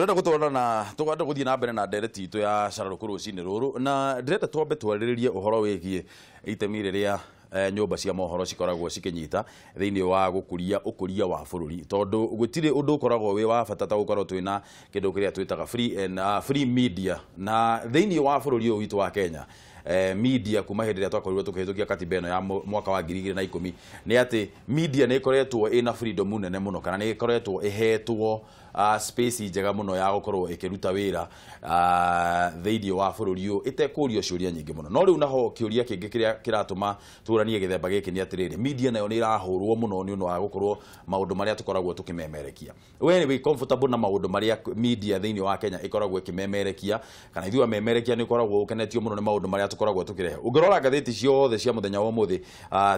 Turenda gutwarana na tuganda guthie na mbere na ndereti itu ya cararũkũ rũcinĩ rũrũ, na ndĩrenda twambe twarĩrĩrie ũhoro wĩgiĩ itemi rĩrĩa nyũmba cia mohoro cikoragwo cikĩnyita thĩinĩ wa gũkũria ũkũria wa bũrũri, tondũ gũtirĩ ũndũ ũkoragwo wĩ wa bata ta gũkorwo twĩna kĩndũ kĩrĩa twĩtaga free and free media. Na thĩinĩ wa bũrũri ũyũ witũ wa Kenya, media kuma hĩndĩ ĩrĩa twakorirwo tũkĩhĩtũkia katiba ĩno ya mwaka wa 2010, nĩ atĩ media nĩ ĩkoretwo ĩna freedom nene mũno, kana nĩ ĩkoretwo ĩhetwo space njega mũno ya gũkorwo ĩkĩruta wĩra thĩinĩ wa bũrũri ũyũ ĩtekũrio ciũria nyingĩ mũno. No rĩu naho kĩũria kĩngĩ kĩrĩa kĩratũma tũranie gĩthemba gĩkĩ nĩ atĩrĩrĩ, media nayo nĩ ĩrahũrwo mũno nĩ ũndũ wa gũkorwo maũndũ marĩa tũkoragwo tũkĩmemerekia. We wĩ comfortable na maũndũ marĩa media thĩinĩ wa Kenya ĩkoragwo ĩkĩmemerekia, kana ithuĩ amemerekia nĩ ũkoragwo ũkenetio mũno nĩ maũndũ marĩa tũkoragwo tũkĩrehe? Ũngĩrora ngathĩti ciothe cia mũthenya wa ũmũthĩ,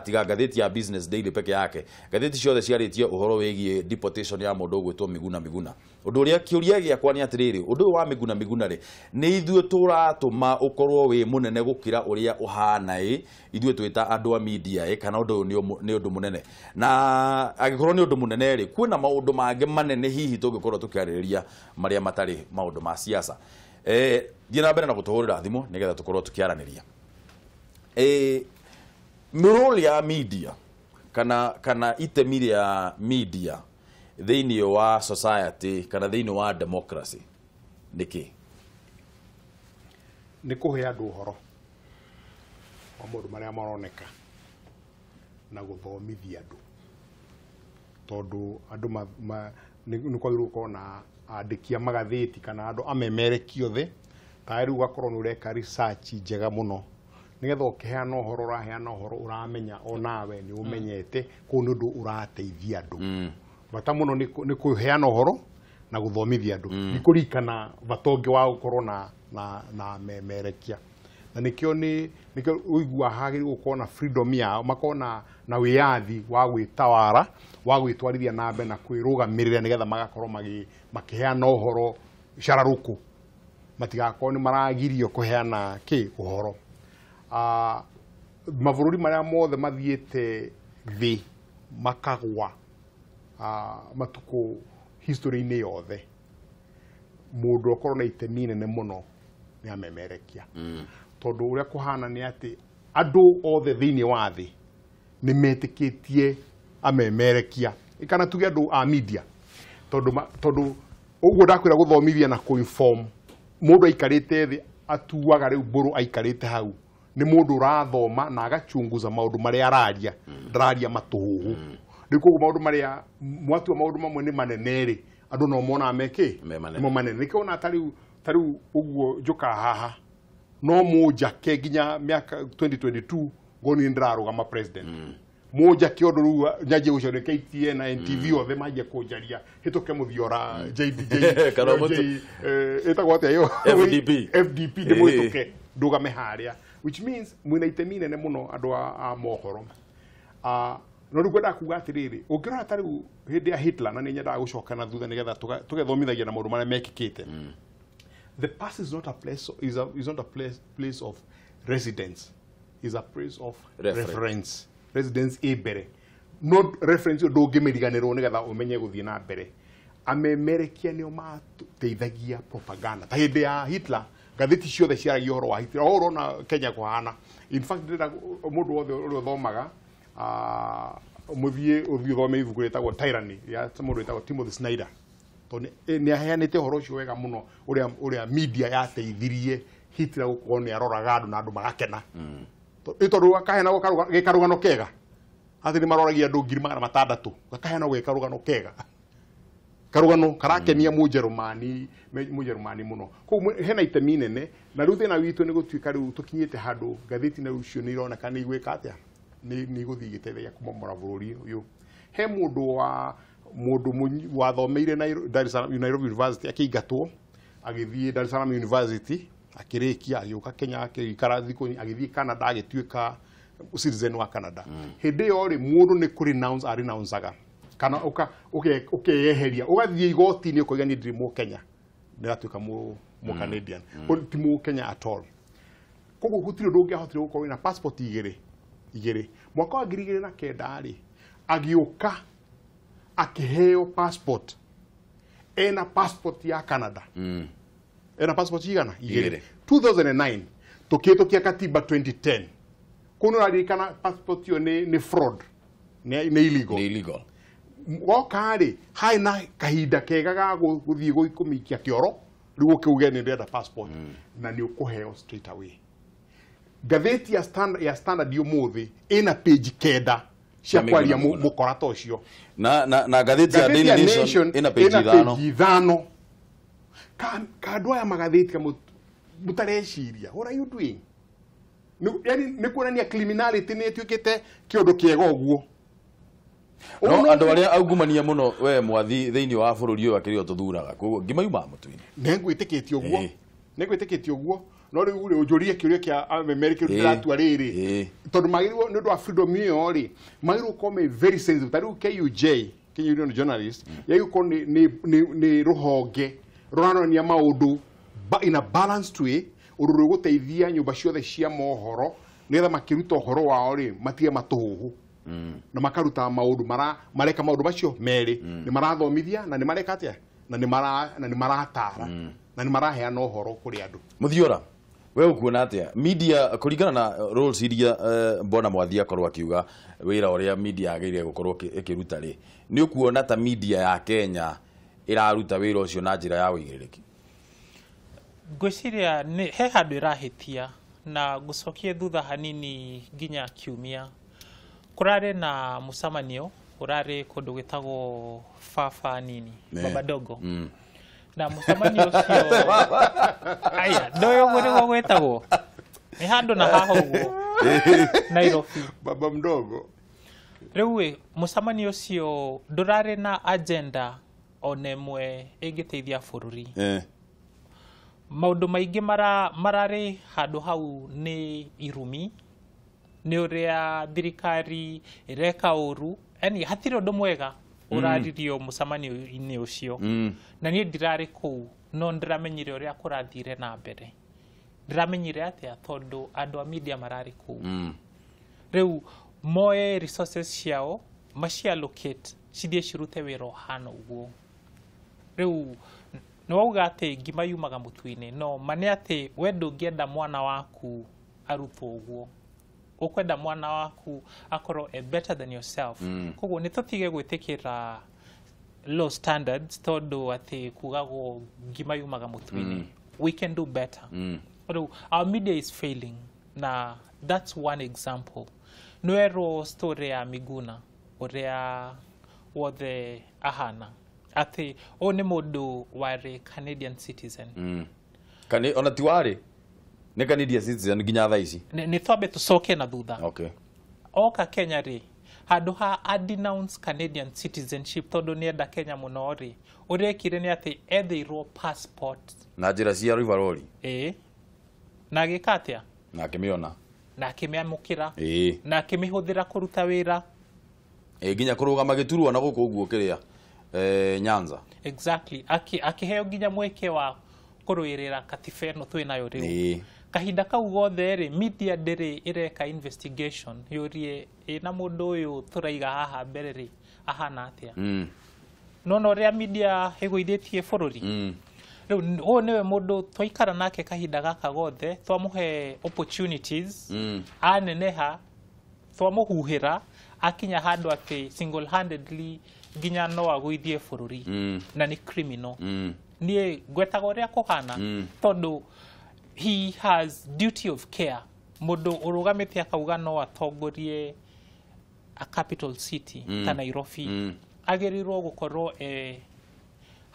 tiga ngathĩti ya Business Daily peke yake, ngathĩti ciothe ciarĩtie ũhoro wĩgiĩ deportation ya mũndũ ũgwĩtwo Miguna Miguna. Ũndũ ũrĩa kĩũria gĩakwa nĩ atĩrĩrĩ, ũndũ ũyũ wa Miguna Miguna rĩ, nĩ ithuĩ tũratũma ũkorwo wĩ mũnene gũkĩra ũrĩa ũhana ĩ, ithuĩ twĩta andũ a media ĩ, kana ũndũ ũyũ nĩ ũndũ mũnene? Na angĩkorwo nĩ ũndũ mũnene rĩ, kwĩna maũndũ mangĩ manene hihi tũngĩkorwo tũkĩarĩrĩria marĩa matarĩ maũndũ ma siasa? Thiĩ na mbere na gũtũhũrĩra thimũ nĩgetha tũkorwo tũkĩaranĩria. Role ya media kana itemi rĩa media thĩinĩ wa society kana thĩinĩ wa democracy nĩkĩ? Nĩ kũhe andũ ũhoro wa maũndũ marĩa maroneka na gũthomithia andũ, tondũ andũ nĩ kwagĩrĩirwo gũkorwo na andĩki a magathĩti kana andũ amemerekia othe. Tawe rĩu ũgakorwo nĩ ũreka research njega mũno, nĩgetha ũkĩheana ũhoro ũraheana ũhoro ũramenya onawe nĩ ũmenyete. Kũu nĩ ũndũ ũrateithia andũ. Bata mũno nĩ kũheana ũhoro na gũthomithia andũ. Nĩ kũririkana bata ũngĩ wa gũkorwo na memerekia, na nĩkĩo nĩ nĩkĩo ũiguaga hagĩrĩirwo gũkorwo na freedom yao, makorwo na wĩyathi wa gwĩtawara, wa gwĩtwarithia na mbere na kwĩrũgamĩrĩra, nĩgetha magakorwo makĩheana ũhoro cararũkũ, matigakorwo nĩ maragirio kũheana kĩ ũhoro. Mabũrũri marĩa mothe mathiĩte thĩ makagwa matukũ history-inĩ yothe, mũndũ akorwo na itemi nene mũno nĩ amemerekia, tondũ ũrĩa kũhana nĩ atĩ andũ othe thĩinĩ wa thĩ nĩ metĩkĩtie amemerekia, kana tuge andũ a media, tondũ ũguo ndakwĩra gũthomithia na kũ-inform mũndũ aikarĩte thĩ atuaga rĩu mbũrũ aikarĩte hau nĩ mũndũ ũrathoma na agachunguza maũndũ marĩa araria, ndararia matũhũhũ. Rĩu koguo maũndũ marĩa mwatua maũndũ mamwe nĩ manene rĩ, andũ no monaga mekĩ Me manene. Nĩmo manene. Nĩkĩo ona ta rĩu ũguo njũkaga haha no mũnjake nginya mĩaka 2022 ngoni nĩ ndĩrarũgama president, mũnjake ũndũ rĩu nyanjie gũcaria KTN na NTV othe manjie kũnjaria hĩtũke mũthiora JD Kana ĩtagwo atĩa ĩyo? FDP. FDP, ndĩmũhĩtũke ndũgame harĩa, which means mwĩna itemi nene mũno andũ a mohoro. No rĩu ngwendaga kuga atĩrĩrĩ, ũngĩrora ta rĩu hĩndĩ ya Hitler, na nĩ nyendaga gũcoka na thutha nĩgetha tũgethomithagia na maũndũ marĩa mekĩkĩte. The past is not a place is not a place of residence, is a place of reference. Reference. Residence ĩ mbere, no reference ĩyo ndũngĩmĩriganĩrwo nĩgetha ũmenye gũthiĩ na mbere. Amemerekia nĩo mateithagia propaganda. Ta hĩndĩ ya Hitler, ngathĩti ciothe ciaragia ũhoro wa Hitler o ũrona Kenya kũhana. In fact, ndĩrenda mũndũ wothe ũrĩa ũthomaga mũthiĩ ũthiĩ ũthome ibuku rĩtagwo Tyranny ya mũndũ wĩtagwo Timothy Snyder, tondũ nĩ aheanĩte ũhoro ũcio wega mũno, ũrĩa media yateithirie Hitler gũkorwo nĩ aroraga andũ na andũ magakena. Ĩ tondũ gakaheanagwo gĩ karũgano kega atĩ nĩ maroragia andũ 600,000, gakaheanagwo gĩ karũgano kega, karũgano karakenia mũnjerũmani mũno. Koguo hena itemi nene. Na rĩu thĩna witũ nĩ gũtuĩka rĩu tũkinyĩte handũ ngathĩti na rĩu nĩ ironeka nĩ igwĩka atĩa, nĩ igũthiĩ igĩteithagia kũmomora bũrũri ũyũ. He mũndũ wa mũndũ wathomeire Dar es Salaam, Nairobi University, akĩingatwo agĩthiĩ Dar es Salaam University, akĩrĩkia, agĩũka Kenya, akĩikara thikũ, agĩthiĩ Canada, agĩtuĩka citizen wa Canada. Hĩndĩ ĩyo rĩ, mũndũ nĩ kũ renounce arenouncaga kana ũkeyeheria, ũgathiĩ igoti-inĩ ũkoiga niĩ ndirĩ mũkenya, ndĩratuĩka mũ Canadian. Ti mũkenya at all. Koguo gũtirĩ ũndũ ũngĩahotire gũkorwo wĩna passport igĩrĩ igĩrĩ. Mwaka wa 2009 rĩ, agĩũka akĩheo passport. Ena passport ya Canada. Ena passport igana igĩrĩ. 2009 tukĩhĩtũkia katiba 2010. Kuno raririkana passport iyo ni fraud. Ni illegal. Ni illegal. Woka rĩ harĩ na kahinda kega ga gũthiĩ kũmĩikia kĩoro rĩu ũkĩuge nĩ ndĩrenda passport na nĩ ũkũheo straight away. Ngathĩti ya Standard ũmũthĩ ĩna page 9 cia kwaria mũkora ta ũcio. Na ngathĩti ya Daily Nation ĩna page 5. Ka andũ aya magathĩti mũtareciria, what are you doing? Yani nĩ kuonania criminality nĩ ĩtuĩkĩte kĩũndũ kĩega ũguo. No andũ arĩa aungumania mũno we mwathi thĩinĩ wa bũrũri ũyũ akĩrĩ o tũthuraga koguo ngima yumaga mũtu-inĩ. Nĩngwĩtĩkĩtie ũguo. Nĩngwĩtĩkĩtie ũguo. No rĩu rĩ ũnjũrie kĩũria kĩa America ndĩratua rĩrĩ tondũ magĩrĩirwo nĩ ũndũ wa freedom ĩyo rĩ magĩrĩirwo gũkorwo me very sensitive. Ta rĩu KUJ, Kenya Union of Journalists, yagĩrĩirwo gũkorwo nĩ rũhonge rũronania maũndũ in a balanced way ũndũ rũgũteithia nyũmba ciothe cia mohoro nĩgetha makĩruta ũhoro wao rĩ matige matũhũhũ. Na makaruta maũndũ mareka maũndũ macio merĩ nĩ marathomithia na nĩ mareka atĩa na nĩ maratara na nĩ maraheana ũhoro kũrĩ andũ. Muthiora, we ũkuona atĩa media kũringana na roles iria Mbwana Mwathi akorwo akiuga wĩra ũrĩa media yagĩrĩire gũkorwo ĩkĩruta rĩ, nĩ ũkuona ta media ya Kenya ĩraruta wĩra ũcio na njĩra ya ũigĩrĩrĩki? Ngwĩciria he handũ ĩrahĩtia na ngũcokie thutha hanini nginya kiumia. Kũrarĩ na mũcemanio ũrarĩ kũndũ gwĩtagwo Baba nini, Baba Dogo. Na mũcemanio ũcio aya ndoĩ ũguo nĩguo gwĩtagwo nĩ handũ na haha ũguo Nairobi. Baba mdogo. Rĩu mũcemanio ũcio ndũrarĩ na agenda ona ĩmwe ĩngĩteithia bũrũri. Maũndũ maingĩ mararĩ handũ hau nĩ irumi, nĩ ũrĩa thirikari ĩreka ũru, yani hatirĩ ũndũ mwega ũraririo mũcemanio-inĩ ũcio. Na niĩ ndirarĩ kũu no ndĩramenyire ũrĩa kũrathire na mbere. Ndĩramenyire atĩa tondũ andũ a media mararĩ kũu. Rĩu moe resources ciao maciallocate cithiĩ cirute wĩra ũhana ũguo. Rĩu nĩ wauga atĩ ngima yumaga mũtu-inĩ, no ma nĩ atĩ we ndũngĩenda mwana waku arutwo ũguo. Ũkwenda mwana waku akorwo e better than yourself. Koguo nĩ tũtige gwĩtĩkĩra low standards tondũ atĩ kugagwo ngima yumaga mũtu-inĩ. We can do better. Rĩu our media is failing na that's one example. Nĩwerwo story ya Miguna ũrĩa wothe ahana atĩ ũyũ nĩ mũndũ warĩ Canadian citizen. Ona ti warĩ nĩ Canadian citizen nginya thaa ici. Nĩ twambe tũcoke na thutha. Okay. Oka Kenya rĩ handũ ha a denounce Canadian citizenship tondũ nĩenda Kenya mũno rĩ, ũrĩa ekire nĩ atĩ etheirwo passport na njĩra cia rivarori. Ĩĩ. Na agĩka atĩa? Na akĩmĩona. Na akĩmĩamũkĩra. Ĩĩ. Na akĩmĩhũthĩra kũruta wĩra. Ĩĩ, nginya kũrũgama gĩturwa na gũkũ ũguo kĩrĩa Nyanza. Exactly. Akĩheo nginya mweke wa kũrũĩrĩra katiba ĩno twĩ nayo rĩu. Kahinda kau gothe rĩ media ndĩrĩ ĩreka investigation yũrie ĩ na mũndũ ũyũ tũraiga haha mbere rĩ ahana atĩa. Nona ũrĩa media ĩgũithĩtie bũrũri. Rĩu ũyũ nĩwe mũndũ twaikara nake kahinda gaka gothe, twamũhe opportunities, aneneha, twamũhuhĩra, akinya handũ atĩ single handedly nginya no agũithie bũrũri. Na nĩ criminal. Niĩ ngwetaga ũrĩa kũhana tondũ he has duty of care. Mũndũ ũrũgamĩte akauga no atongorie a capital city ta Nairobi agĩrĩirwo gũkorwo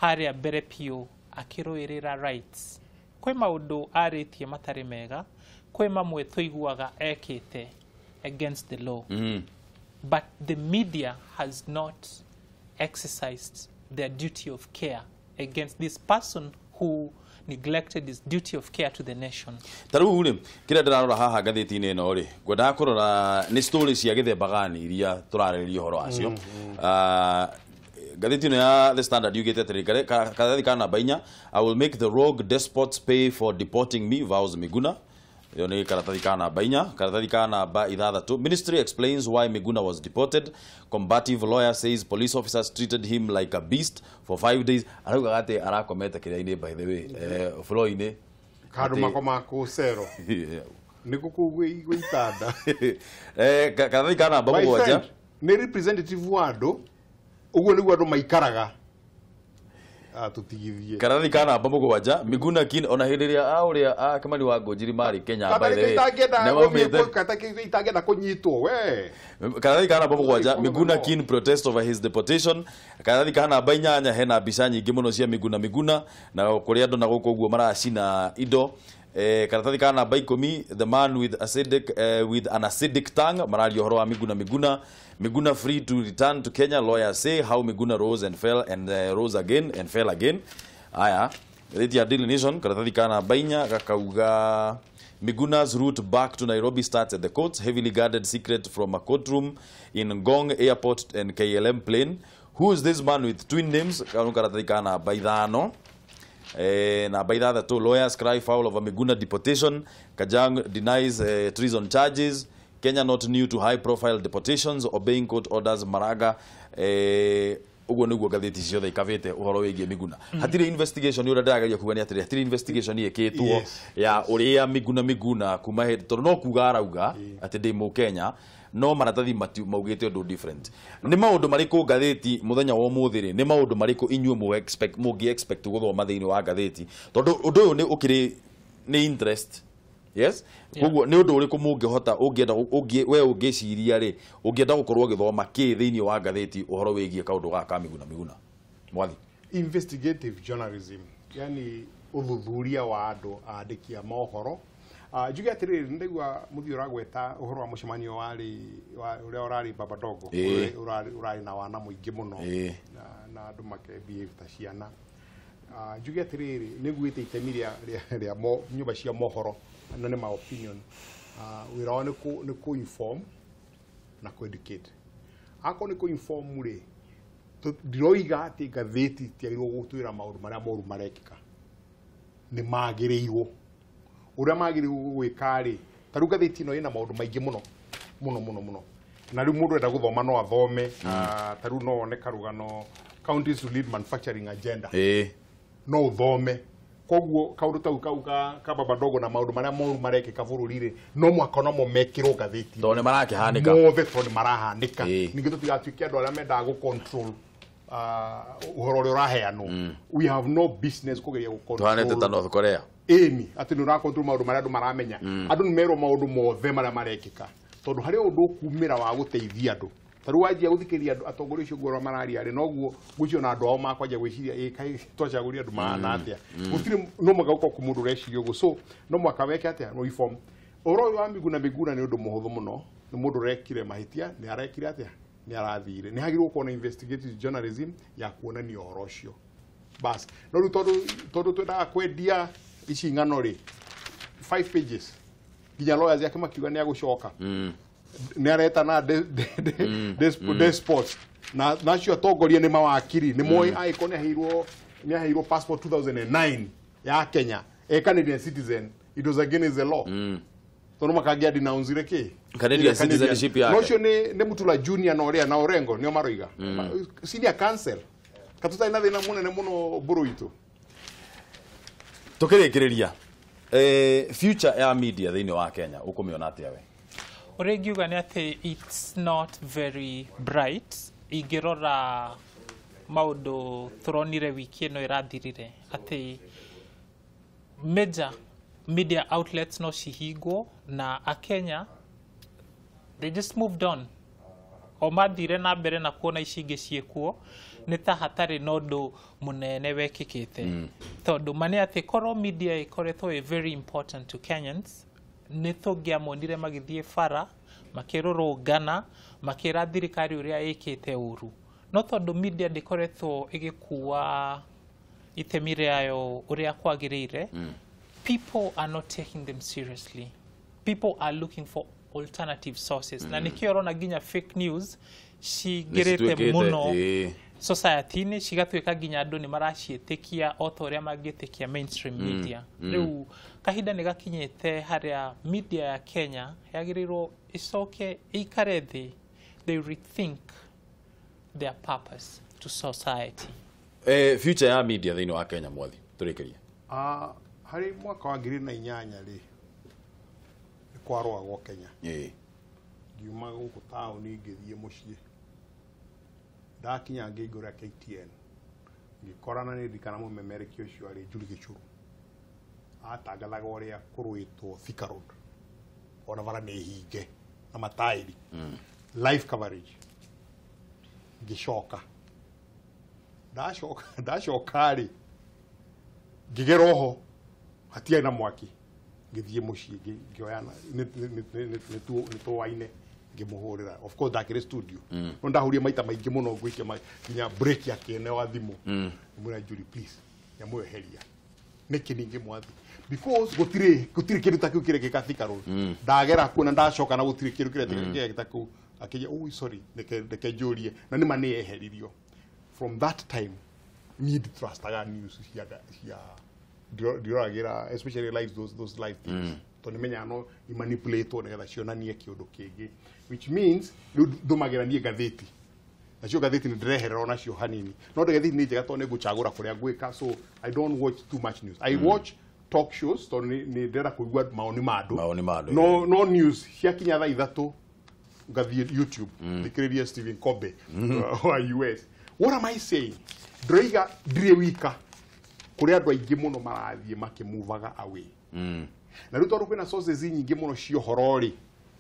harĩa mbere biũ akĩrũĩrĩra rights. Kwĩ maũndũ arĩtie matarĩ mega, kwĩ mamwe tũiguaga ekĩte against the law. But the media has not exercised their duty of care against this person who neglected his duty of care to the nation. Ta rĩu rĩ kĩrĩa ndĩrarora haha ngathĩti-inĩ ĩno rĩ ngwendaga kũrora nĩ story cia gĩthemba gani iria tũrarĩrĩria ũhoro wacio. Ngathĩti ĩno ya The Standard yugĩte atĩrĩ, karatathi ka namba 4, I will make the rogue despots pay for deporting me, vows Miguna. Ĩyo nĩ karatathi ka namba 4. Karatathi ka namba 6, ministry explains why Miguna was deported. Combative lawyer says police officers treated him like a beast for 5 days. Araugaga atĩ arakomete kĩrĩa-inĩ, by the way, floor-inĩ. Handũ makoma kũ cero nĩkũ kũu gwĩ itanda. Karatathi ka namba My 7. friend, nĩ representative wa andũ, ũguo nĩguo andũ maikaraga. Tũtigithie. Karatathi ka namba 7, Miguna kin ona hĩndĩ ĩrĩa a ũrĩa a Kimani wa Ngũnjiri marĩ Kenya, by the way, nĩ maumĩte. Itangĩenda kũnyitwo we. Karatathi ka namba 7, Miguna kin protest over his deportation. Karatathi ka namba 8, hena mbica nyingĩ mũno cia Miguna Miguna na kũrĩa andũ na gũkũ ũguo maracina indo. Karatathi ka namba 10, the man with acidic, with an acidic tongue, mararia ũhoro wa Miguna Miguna. Miguna free to return to Kenya, lawyers say how Miguna rose and fell and rose again and fell again. Aya, ngathĩti ya Daily Nation, karatathi ka namba 4 gakauga Miguna's route back to Nairobi starts at the courts, heavily guarded secret from a courtroom in Ngong Airport and KLM plane. Who is this man with twin names? Kau karatathi ka namba 5. Namba 6, lawyers cry foul over Miguna deportation. Kajang denies treason charges. Kenya not new to high profile deportations, obeying court orders. Maraga. Ũguo nĩguo ngathĩti ciothe ikabĩte ũhoro wĩgiĩ Miguna. Hatirĩ investigation, ũrĩa ndĩrageria kuga nĩ atĩrĩ, hatirĩ investigation ĩkĩtwo ya ũrĩa Miguna Miguna kuma hĩndĩ, tondũ no kuga arauga atĩ ndĩ mũkenya, no maratathi maugĩte ũndũ different. Nĩ maũndũ marĩkũ ngathĩti mũthenya wa ũmũthĩ rĩ, nĩ maũndũ marĩkũ inyuĩ mũngĩ expect gũthoma thĩinĩ wa ngathĩti, tondũ ũndũ ũyũ nĩ ũkĩrĩ nĩ interest? Yes. Koguo nĩ ũndũ ũrĩkũ mũngĩhota, ũngĩenda, we ũngĩciria rĩ, ũngĩenda gũkorwo ũgĩthoma kĩ thĩinĩ wa ngathĩti ũhoro wĩgiĩ kaũndũ gaka ka Miguna Miguna, mwathi? Investigative journalism, yani ũthuthuria wa andũ andĩki a mohoro. Njuge atĩrĩrĩ, nĩndaigua mũthiĩ ũragweta ũhoro wa mũcemanio warĩ ũrĩa ũrarĩ Baba Dogo, ũrarĩ na wana mũingĩ mũno na andũ make behave ta ciana. Njuge atĩrĩrĩ, nĩguĩte itemi rĩa nyũmba cia mohoro, na nĩ my opinion, wĩra wao nĩ kũ inform na kũ educate. Akorwo nĩ kũ inform rĩ, ndiroiga atĩ ngathĩti itiagĩrĩirwo gũtwĩra maũndũ marĩa moru marekĩka. Nĩ magĩrĩirwo, ũrĩa magĩrĩirwo gwĩka rĩ, ta rĩu ngathĩti ĩno ĩna maũndũ maingĩ mũno mũno mũno mũno, na rĩu mũndũ enda gũthoma no athome. Ta rĩu no one karũgano, counties to lead manufacturing agenda, no ũthome. Koguo kaũndũ tau kau ka Baba Dogo na maũndũ marĩa moru marekĩka bũrũri-rĩ, no mũhaka namo mekĩrwo ngathĩti. Tondũ nĩ marakĩhanĩka. Mothe, tondũ nĩ marahanĩka. Ningĩ tũtigatuĩke andũ arĩa mendaga gũ control ũhoro ũrĩa ũraheanwo. We have no business kũgeria gũ Tũhanĩte ta control. North Korea. Ĩni, atĩ nĩ ũra control maũndũ marĩa andũ maramenya. Andũ nĩ merwo maũndũ mothe marĩa marekĩka, tondũ harĩ ũndũ ũkumĩra wa gũteithia andũ. Ta rĩu wanjia gũthikĩrĩria andũ atongoria ũcio ũguo ũrĩa mararia rĩ, noguo ngwĩciria ona andũ ao makwanjia gwĩciria, ĩ kaĩ twacagũria andũ mahana atĩa? Gũtirĩ, no mũhaka gũkorwo kwĩ mũndũ ũreciria ũguo. So no mũhaka weke atĩa? No reform. Ũhoro ũyũ wa Miguna Miguna nĩ ũndũ mũhũthũ mũno. Nĩ mũndũ ũrekire mahĩtia, nĩ arekire atĩa, nĩ arathire. Nĩ hagĩrĩirwo gũkorwo na investigative journalism ya kuonania ũhoro ũcio, bas. No rĩu tondũ twendaga kwendia ici ng'ano rĩ, 5 pages, nginya lawyers yake makiuga nĩ agũcoka, nĩ aretana despots na acio atongoria nĩ mawakiri, nĩ moĩ angĩkorwo nĩ aheirwo passport 2009 ya Kenya e Canadian citizen, it was against the law, tondũ makangĩa denounce kĩ. Canadian citizenship yake. No ũcio nĩ Mutula Junior na ũrĩa na Orengo nĩo maroiga senior counsel katũtarĩ na thĩna mũnene mũno mbũrũ itũ. Tũkĩrĩkĩrĩria, future ya media thĩinĩ wa Kenya ũkũmĩona atĩa we? Ũrĩa ingiuga nĩ atĩ it's not very bright. Ingĩrora maũndũ tũronire wiki ĩno ĩrathirire, atĩ major media outlets no cihingwo, na akenya they just moved on, o mathire na mbere na kuona ici ingĩ ciĩkuo nĩ ta hatarĩ na ũndũ mũnene wekĩkĩte. Tondũ ma nĩ atĩ korwo media ĩkoretwo ĩ very important to Kenyans, nĩ tũngĩamonire magĩthiĩ bara makĩrũrũngana makĩra thirikari ũrĩa ĩkĩte ũru. No tondũ media ndĩkoretwo ĩgĩkua itemi rĩayo ũrĩa kwagĩrĩire, people are not taking them seriously. People are looking for alternative sources, na nĩkĩo ũrona nginya fake news cingĩrĩte Nĩcituĩkĩte, mũno. society-inĩ, cigatuĩka nginya andũ nĩ maraciĩtĩkia o ta ũrĩa mangĩtĩkia mainstream media. Rĩu kahinda nĩ gakinyĩte harĩa media ya Kenya yagĩrĩirwo ĩcoke ĩikare thĩ, they rethink their purpose to society. Future ya media thĩinĩ wa Kenya, Mwathi, tũrĩkĩrie. Harĩ mwaka wa 2008 rĩ, nĩ kwarũagwo Kenya. Ngiuma gũkũ taũni ngĩthiĩ mũciĩ, ndakinya ngĩingũra KTN, ngĩkorana nĩ ndirikana mũmemerekia ũcio arĩ Njuri Gĩchuru, atangathaga ũrĩa kũrũĩtwo Thika Road, ona bara nĩ hinge na mataĩri, live coverage. Ngĩcoka ndacoka rĩ, ngĩgera oho hatiarĩ na mwaki, ngĩthiĩ mũciĩ ngĩoya nĩ tũwaine ngĩmũhũrĩra. Of course ndakĩrĩ studio, no ndahũrire maita maingĩ mũno ngũikia nginya break ya kĩene wa thimũ. Ngĩmwĩra, Njuri, please, nyamũ ĩyo eheria. Nĩkĩ ningĩ, Mwathi? Because gũtirĩ kĩndũ ta kĩu kĩrekĩka Thika Road. Ndagera kuo na ndacoka na gũtirĩ kĩndũ kĩrekĩka ta kĩu. Akĩnjĩra, oh sorry, reke njũrie. Na nĩma nĩ yeheririo. From that time niĩ nditrustaga news cia ndiroragĩra, especially live, those live things, tondũ nĩmenyaga no imanipulate nĩgetha cionanie kĩũndũ kĩngĩ, which means rĩu ndũmagĩra niĩ ngathĩti, nacio ngathĩti nĩ ndĩreherera nacio hanini, no ngathĩti nĩ njega tondũ nĩ ngũcagũra kũrĩa ngwĩka. So I don't watch too much news. I watch talk shows tondũ nĩ ndĩrenda kũigua maoni ma andũ. No news ciakinya thaa 3 ngathiĩ YouTube thikĩrĩrie Stephen Kobe wa US. What am I saying? Ndĩroiga ndirĩ wika, kũrĩ andũ aingĩ mũno marathiĩ makĩmuvaga away. Na rĩu tondũ kwĩna sources nyingĩ mũno cia ũhoro rĩ,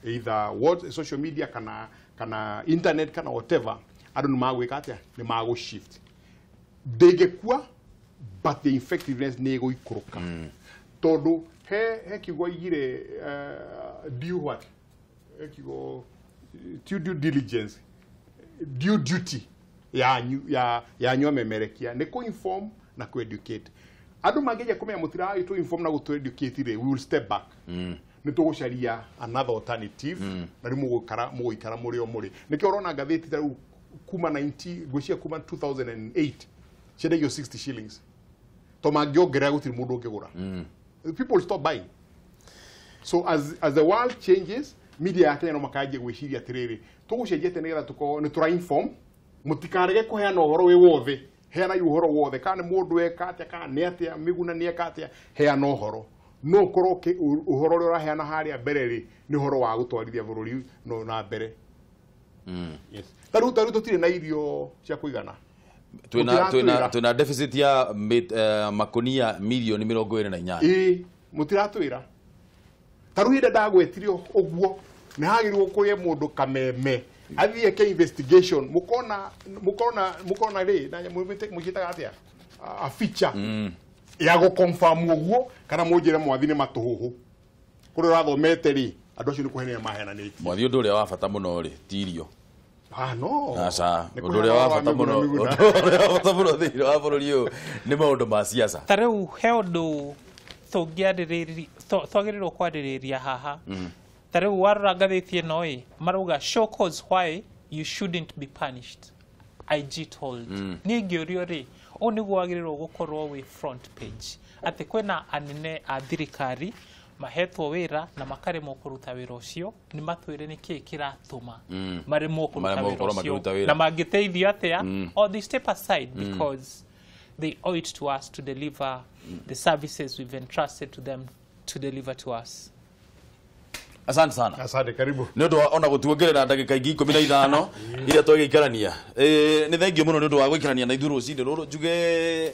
either what social media kana internet kana whatever, andũ nĩ magwĩka atĩa? Nĩ magũ shift. Ndĩngĩkua, but the effectiveness nĩ ĩgũikũrũka. Tondũ he kiugo aigire, due what? He kiugo due diligence, due duty yanyu amemerekia nĩ kũ inform na kũ educate. Andũ mangĩgeria kũmenya mũtiragĩtũ inform na gũtũ educate rĩ, we will step back. Nĩ tũgũcaria another alternative, na rĩu mũgũikara mũrĩ o mũrĩ. Nĩkĩo ũrona ngathĩti ta rĩu kuma 90, ngwĩciria kuma 2008 ciendagio 60 shillings. To mangĩongerera gũtirĩ mũndũ ũngĩgũra. People stop buying. So as the world changes, media ya Kenya no makanjia gwĩciria atĩrĩrĩ, tũgũcenjia atĩa nĩgetha tũkorwo nĩ tũra inform, mũtikarege kũheana ũhoro wĩ wothe, heanai ũhoro wothe, kana nĩ mũndũ eka atĩa, kana nĩ atĩa, Mĩguna nĩ eka atĩa, heana ũhoro. No ũkorwo ũhoro ũrĩa ũraheana harĩa mbere rĩ, nĩ ũhoro wa gũtwarithia bũrũri no na mbere. Yes. Ta rĩu tũtirĩ na irio cia kũigana. Twĩna deficit ya makonia milioni 28. Ĩĩ, mũtiratwĩra. Ta rĩu hĩndĩ ndagwetire ũguo, nĩ hagĩrĩirwo kũrĩe mũndũ kameme athiĩ eke investigation, mũkona rĩ, na mũciĩtaga atĩa, a feature ya gũ-confirm ũguo, kana mũnjĩre Mwathi nĩ matũhũhũ. Kũrĩa ũrathomete rĩ, andũ acio nĩ kũhenania mahenanĩtie. Mwathi, ũndũ ũrĩa wa bata mũno rĩ, ti irio. No. Aca, ũndũ ũrĩa wa bata mũno, ũndũ ũrĩa wa bata mũno thĩinĩ wa bũrũri ũyũ nĩ maũndũ ma siasa. Ta rĩu he ũndũ tũngĩarĩrĩria, twagĩrĩirwo kwarĩrĩria haha. Ta rĩu warora ngathĩti ĩno ĩ, marauga show cause why you shouldn't be punished, IG told. Niĩ ngĩũrio rĩ, ũũ nĩguo wagĩrĩirwo gũkorwo wĩ front page, atĩ kwĩna anene a thirikari mahetwo wĩra na makaremwo kũruta wĩra ũcio, nĩ matwĩre nĩkĩĩ kĩratũma maremwo kũruta wĩra ũcio, na mangĩteithio atĩa, or they step aside because they owe it to us to deliver the services we've entrusted to them to deliver to us. Asante sana. Asante, karibu. Nĩ ũndũ wa ona gũtuongerera ndagĩka ingĩ 15 iria twagĩikarania. Nĩ thengio mũno nĩ ũndũ wa gũikarania na ithuĩ rũcinĩ rũrũ. Njuge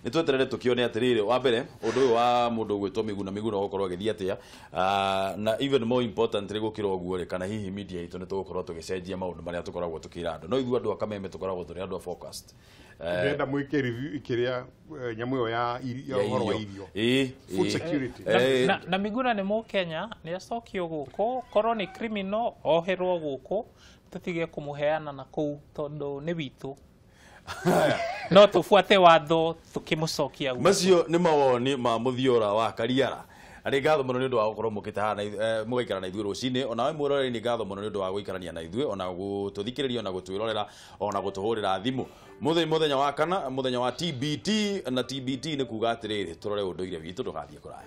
nĩ tweterere tũkĩone atĩrĩrĩ, wa mbere ũndũ ũyũ wa mũndũ ũgwĩtwo Mĩguna Mĩguna ũgũkorwo agĩthiĩ atĩa, na even more importantly gũkĩra ũguo rĩ, kana hihi media itũ nĩ tũgũkorwo tũgĩcenjia maũndũ marĩa tũkoragwo tũkĩra andũ. No ithuĩ andũ a Kameme tũkoragwo tũrĩ andũ a focused. Ndĩrenda mwĩke review kĩrĩa nyamũ ĩyo ya ũhoro wa irio. Food security. Na Miguna nĩ Mũkenya, nĩ acokio gũkũ, korwo nĩ criminal oherwo gũkũ, tũtige kũmũheana na kũu tondũ nĩ witũ. No tũbuate watho tũkĩmũcokia guo. Macio nĩ mawoni ma Mũthiora wa Kariara. Nĩ ngatho mũno nĩ ũndũ wa gũkorwo mũkĩte haha mũgaikara na ithuĩ rũcinĩ. Onawe mwĩroreri nĩ ngatho mũno nĩ ũndũ wa gũikarania na ithuĩ, ona gũtũthikĩrĩria, ona gũtwĩrorera, ona gũtũhũrĩra thimũ. Mũthenya wa kana, mũthenya wa TBT, na TBT nĩ kuga atĩrĩrĩ, tũrore ũndũire witũ, ndũgathiĩ kũraya.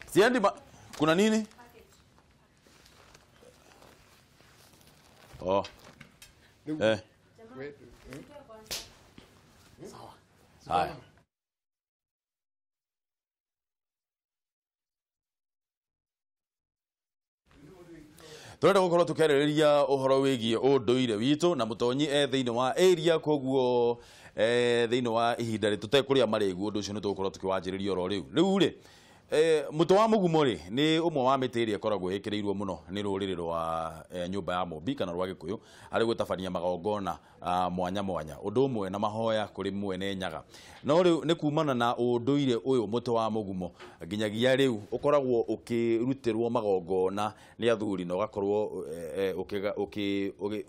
Siendi kuna nini? Oh. Eh. Haya. Turenda gukorwo tukiarĩrĩria ũhoro wĩgiĩ ũndũire witũ na mũtonyi e thĩinĩ wa area, koguo thĩinĩ wa ihinda rĩ tũtekũrĩa marĩgu, ũndũ ũcio nĩ tũgũkorwo tũkĩwanjĩrĩria oro rĩu. Rĩu rĩ, mũtĩ wa mũgumo rĩ nĩ ũmwe wa mĩtĩ ĩrĩa ĩkoragwo ĩkĩrĩirwo mũno nĩ rũrĩrĩ rwa nyũmba ya Mũmbi kana rwa Gĩkũyũ harĩ gũtabania magongona mwanya mwanya, ũndũ ũmwe na mahoya kũrĩ mwene Nyaga. No rĩu nĩ kumana na ũndũire ũyũ mũtĩ wa mũgumo nginyagia rĩu ũkoragwo ũkĩrutĩrwo magongona nĩ athuri na ũgakorwo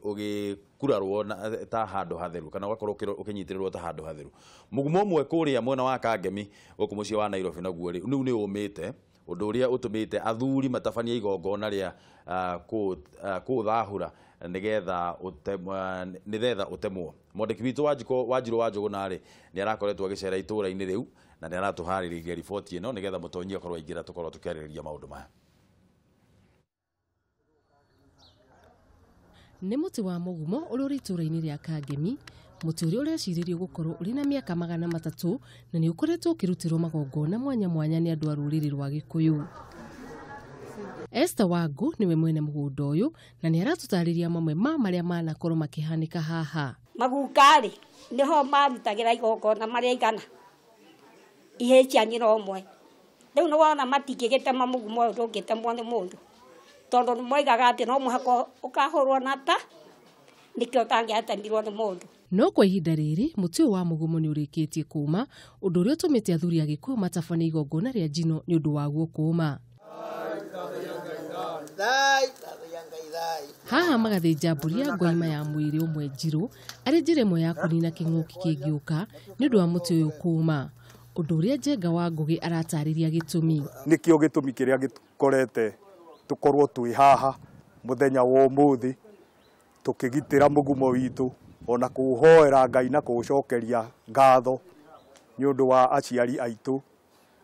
ũgĩkurarwo ta handũ hatheru kana ũgakorwo ũkĩnyitĩrĩrwo ta handũ hatheru. Mũgumo ũmwe kũrĩa mwena wa Kangemi gũkũ mũciĩ wa Nairobi naguo rĩ rĩu nĩ ũmĩte, ũndũ ũrĩa ũtũmĩte athuri matabanie igongona rĩa kũũthahũra nĩgetha ũtemwo. Mwandĩki witũ Wanjirũ wa Njũgũna rĩ nĩ arakoretwo agĩcera itũũra-inĩ rĩu na nĩ aratũharĩrĩria riboti ĩno nĩgetha mũtonyi akorwo aingĩra tũkorwo tũkĩarĩrĩria maũndũ maya. Nĩ mũtĩ wa mũgumo ũrĩa ũrĩ itũũra-inĩ rĩa Kangemi, mũtĩ ũrĩa ũrecirĩrio gũkorwo ũrĩ na mĩaka 300 na nĩ ũkoretwo ũkĩrutĩrwo magongona mwanya mwanya nĩ andũ a rũrĩrĩ rwa Gĩkũyũ. Esther Wangu nĩwe mwene mũgũnda ũyũ na nĩ aratũtarĩria mamwe ma marĩa manakorwo makĩhanĩka haha. Maguka-rĩ nĩho marutagĩra igongona marĩa igana ihĩĩ cia nyina ũmwe. Rĩu nĩ wona matingĩgĩtema mũgumo ũyũ, ndũngĩtemwo nĩ mũndũ tondũ moigaga atĩ no mũhaka ũkahũrwo na ta, nĩkĩo ũtangĩatemirwo nĩ mũndũ. No kwa ihinda rĩrĩ mũtĩ ũyũ wa mũgumo nĩ ũrĩkĩtie kũũma, ũndũ ũrĩa ũtũmĩte athuri a Gĩkũyũ matabanie igongona rĩa njino nĩ ũndũ waguo kũũma. Haha magathĩnja mbũri ya ngoima ya mwĩrĩ ũmwe njirũ arĩ njĩra ĩmwe ya kũnina kĩng'ũki kĩngĩũka nĩ ũndũ wa mũtĩ ũyũ kũũma, ũndũ ũrĩa Njenga wa Ngũgĩ aratarĩria gĩtũmi. Nĩkĩo gĩtũmi kĩrĩa gĩkorete tũkorwo twĩ haha mũthenya wa ũmũthĩ tũkĩgitĩra mũgumo witũ ona kũũhoera Ngai na kũũcokeria ngatho nĩ ũndũ wa aciari aitũ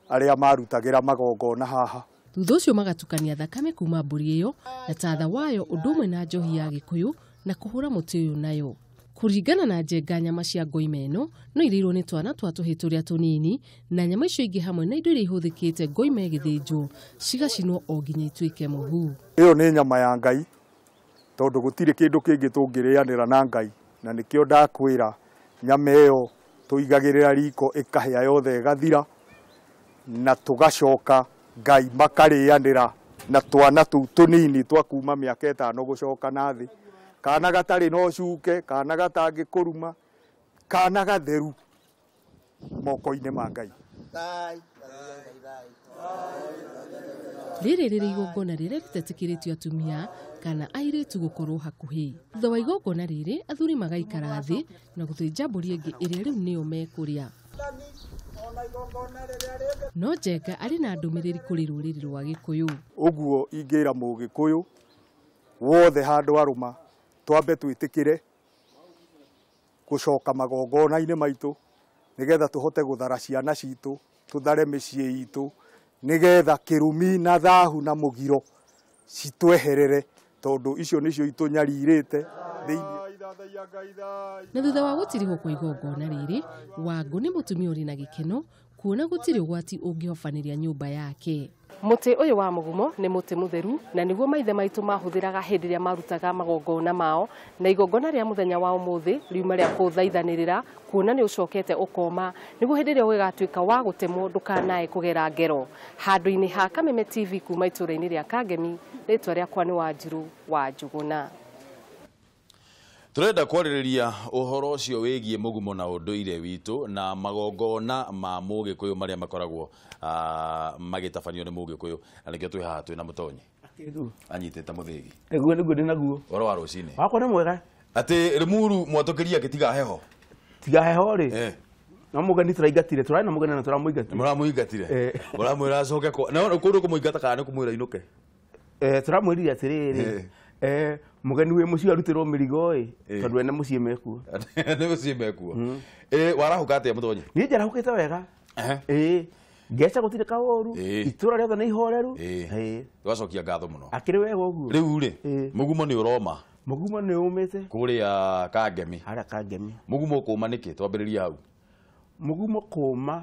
arĩa marutagĩra magongona haha. Thutha ũcio magatukania thakame kuma mbũri ĩyo na tatha wayo ũndũ ũmwe na njohi ya Gĩkũyũ na kũhũra mũtĩ ũyũ nayo. Kũringana na Njenga, nyama cia ngoima ĩno no irĩirwo nĩ twana twa tũhĩ tũrĩa tũnini na nyama icio ingĩ hamwe na indo iria ihũthĩkĩte ngoima ĩgĩthĩnjwo cigacinwo o nginya ituĩke mũhu. Ĩyo nĩ nyama ya Ngai tondũ gũtirĩ kĩndũ kĩngĩ tũngĩrĩanĩra na Ngai, na nĩkĩo ndakwĩra nyama ĩyo tũigagĩrĩra riko ĩkahĩa yothe ĩgathira na tũgacoka Ngai makarĩanĩra na twana tũu tũnini twa kuma mĩaka 5 gũcoka na thĩ, kana gatarĩ na ũcuke, kana gatangĩkũruma, kana gatheru moko-inĩ ma Ngai. Rĩrĩ rĩrĩ igongona rĩrĩa rĩtetĩkĩrĩtio atumia kana airĩtu gũkorwo hakuhĩ. Thutha wa igongona rĩrĩ athuri magaikara thĩ na gũthĩnja mbũri ĩngĩ ĩrĩa rĩu nĩyo mekũrĩa. No Njenga arĩ na ndũmĩrĩri kũrĩ rũrĩrĩ rwa Gĩkũyũ. Ũguo ingĩra mũgĩkũyũ wothe handũ arũma twambe twĩtĩkĩre gũcoka magongona-inĩ maitũ nĩgetha tũhote gũthara ciana citũ, tũthare mĩciĩ itũ, nĩgetha kĩrumi na thahu na mũgiro citweherere tondũ icio nĩcio itũnyarirĩte thĩinĩ. Na thutha wa gũtirihwo kwa igongona rĩrĩ, Wangũ nĩ mũtumia ũrĩ na gĩkeno kuona gũtirĩ ũgwati ũngĩhobanĩria nyũmba yake. Mũtĩ ũyũ wa mũgumo nĩ mũtĩ mũtheru na nĩguo maithe maitũ mahũthĩraga hĩndĩ ĩrĩa marutaga magongona mao, na igongona rĩa mũthenya wa ũmũthĩ riuma rĩa kũthaithanĩrĩra kuona nĩ ũcokete ũkoma nĩguo hĩndĩ ĩrĩa ũgĩgatuĩka wa gũtemwo ndũkanae kũgera ngero. Handũ-inĩ ha Kameme TV kuma itũũra-inĩ rĩa Kangemi, rĩtwa rĩakwa nĩ Wanjirũ wa Njũgũna. Turenda kwarĩrĩria ũhoro ũcio wĩgiĩ mũgumo na ũndũire witũ na magongona ma mũgĩkũyũ marĩa makoragwo magĩtabanio nĩ mũgĩkũyũ, na nĩkĩo twĩ haha twĩna mũtonyi anyitĩte mũthĩgi. Nĩguo nĩguo ndĩ naguo. Ũhoro wa rũcinĩ? Wakwa nĩ mwega. Atĩ Limuru mwatũkĩria gĩtiga heho. Tiga heho rĩ. No mũgeni tũraingatire, tũrarĩ na mũgeni na tũramũingatire. Mũramũingatire. Mũramwĩra acoke kwa. Na kũndũ kũmũingata kana nĩ kũmwĩra inũke? Tũramwĩrire atĩrĩrĩ. Mũgeni wĩ mũciĩ arutĩrwo mĩrigo ĩ, tondũ ene mũciĩ mekuo. Nĩ mũciĩ mekuo. Warahũka atĩa Mũtonyi? Niĩ njarahũkĩte wega. Ngeca gũtirĩ kaũru, itũra rĩothe nĩ ihoreru. Twacokia ngatho mũno. Akĩrĩ wega ũguo. Rĩu rĩ, mũgumo nĩ ũroma. Mũgumo nĩ ũmĩte. Kũrĩa Kangemi. Harĩa Kangemi. Mũgumo ũkũma nĩkĩ? Twambĩrĩrie hau. Mũgumo kũma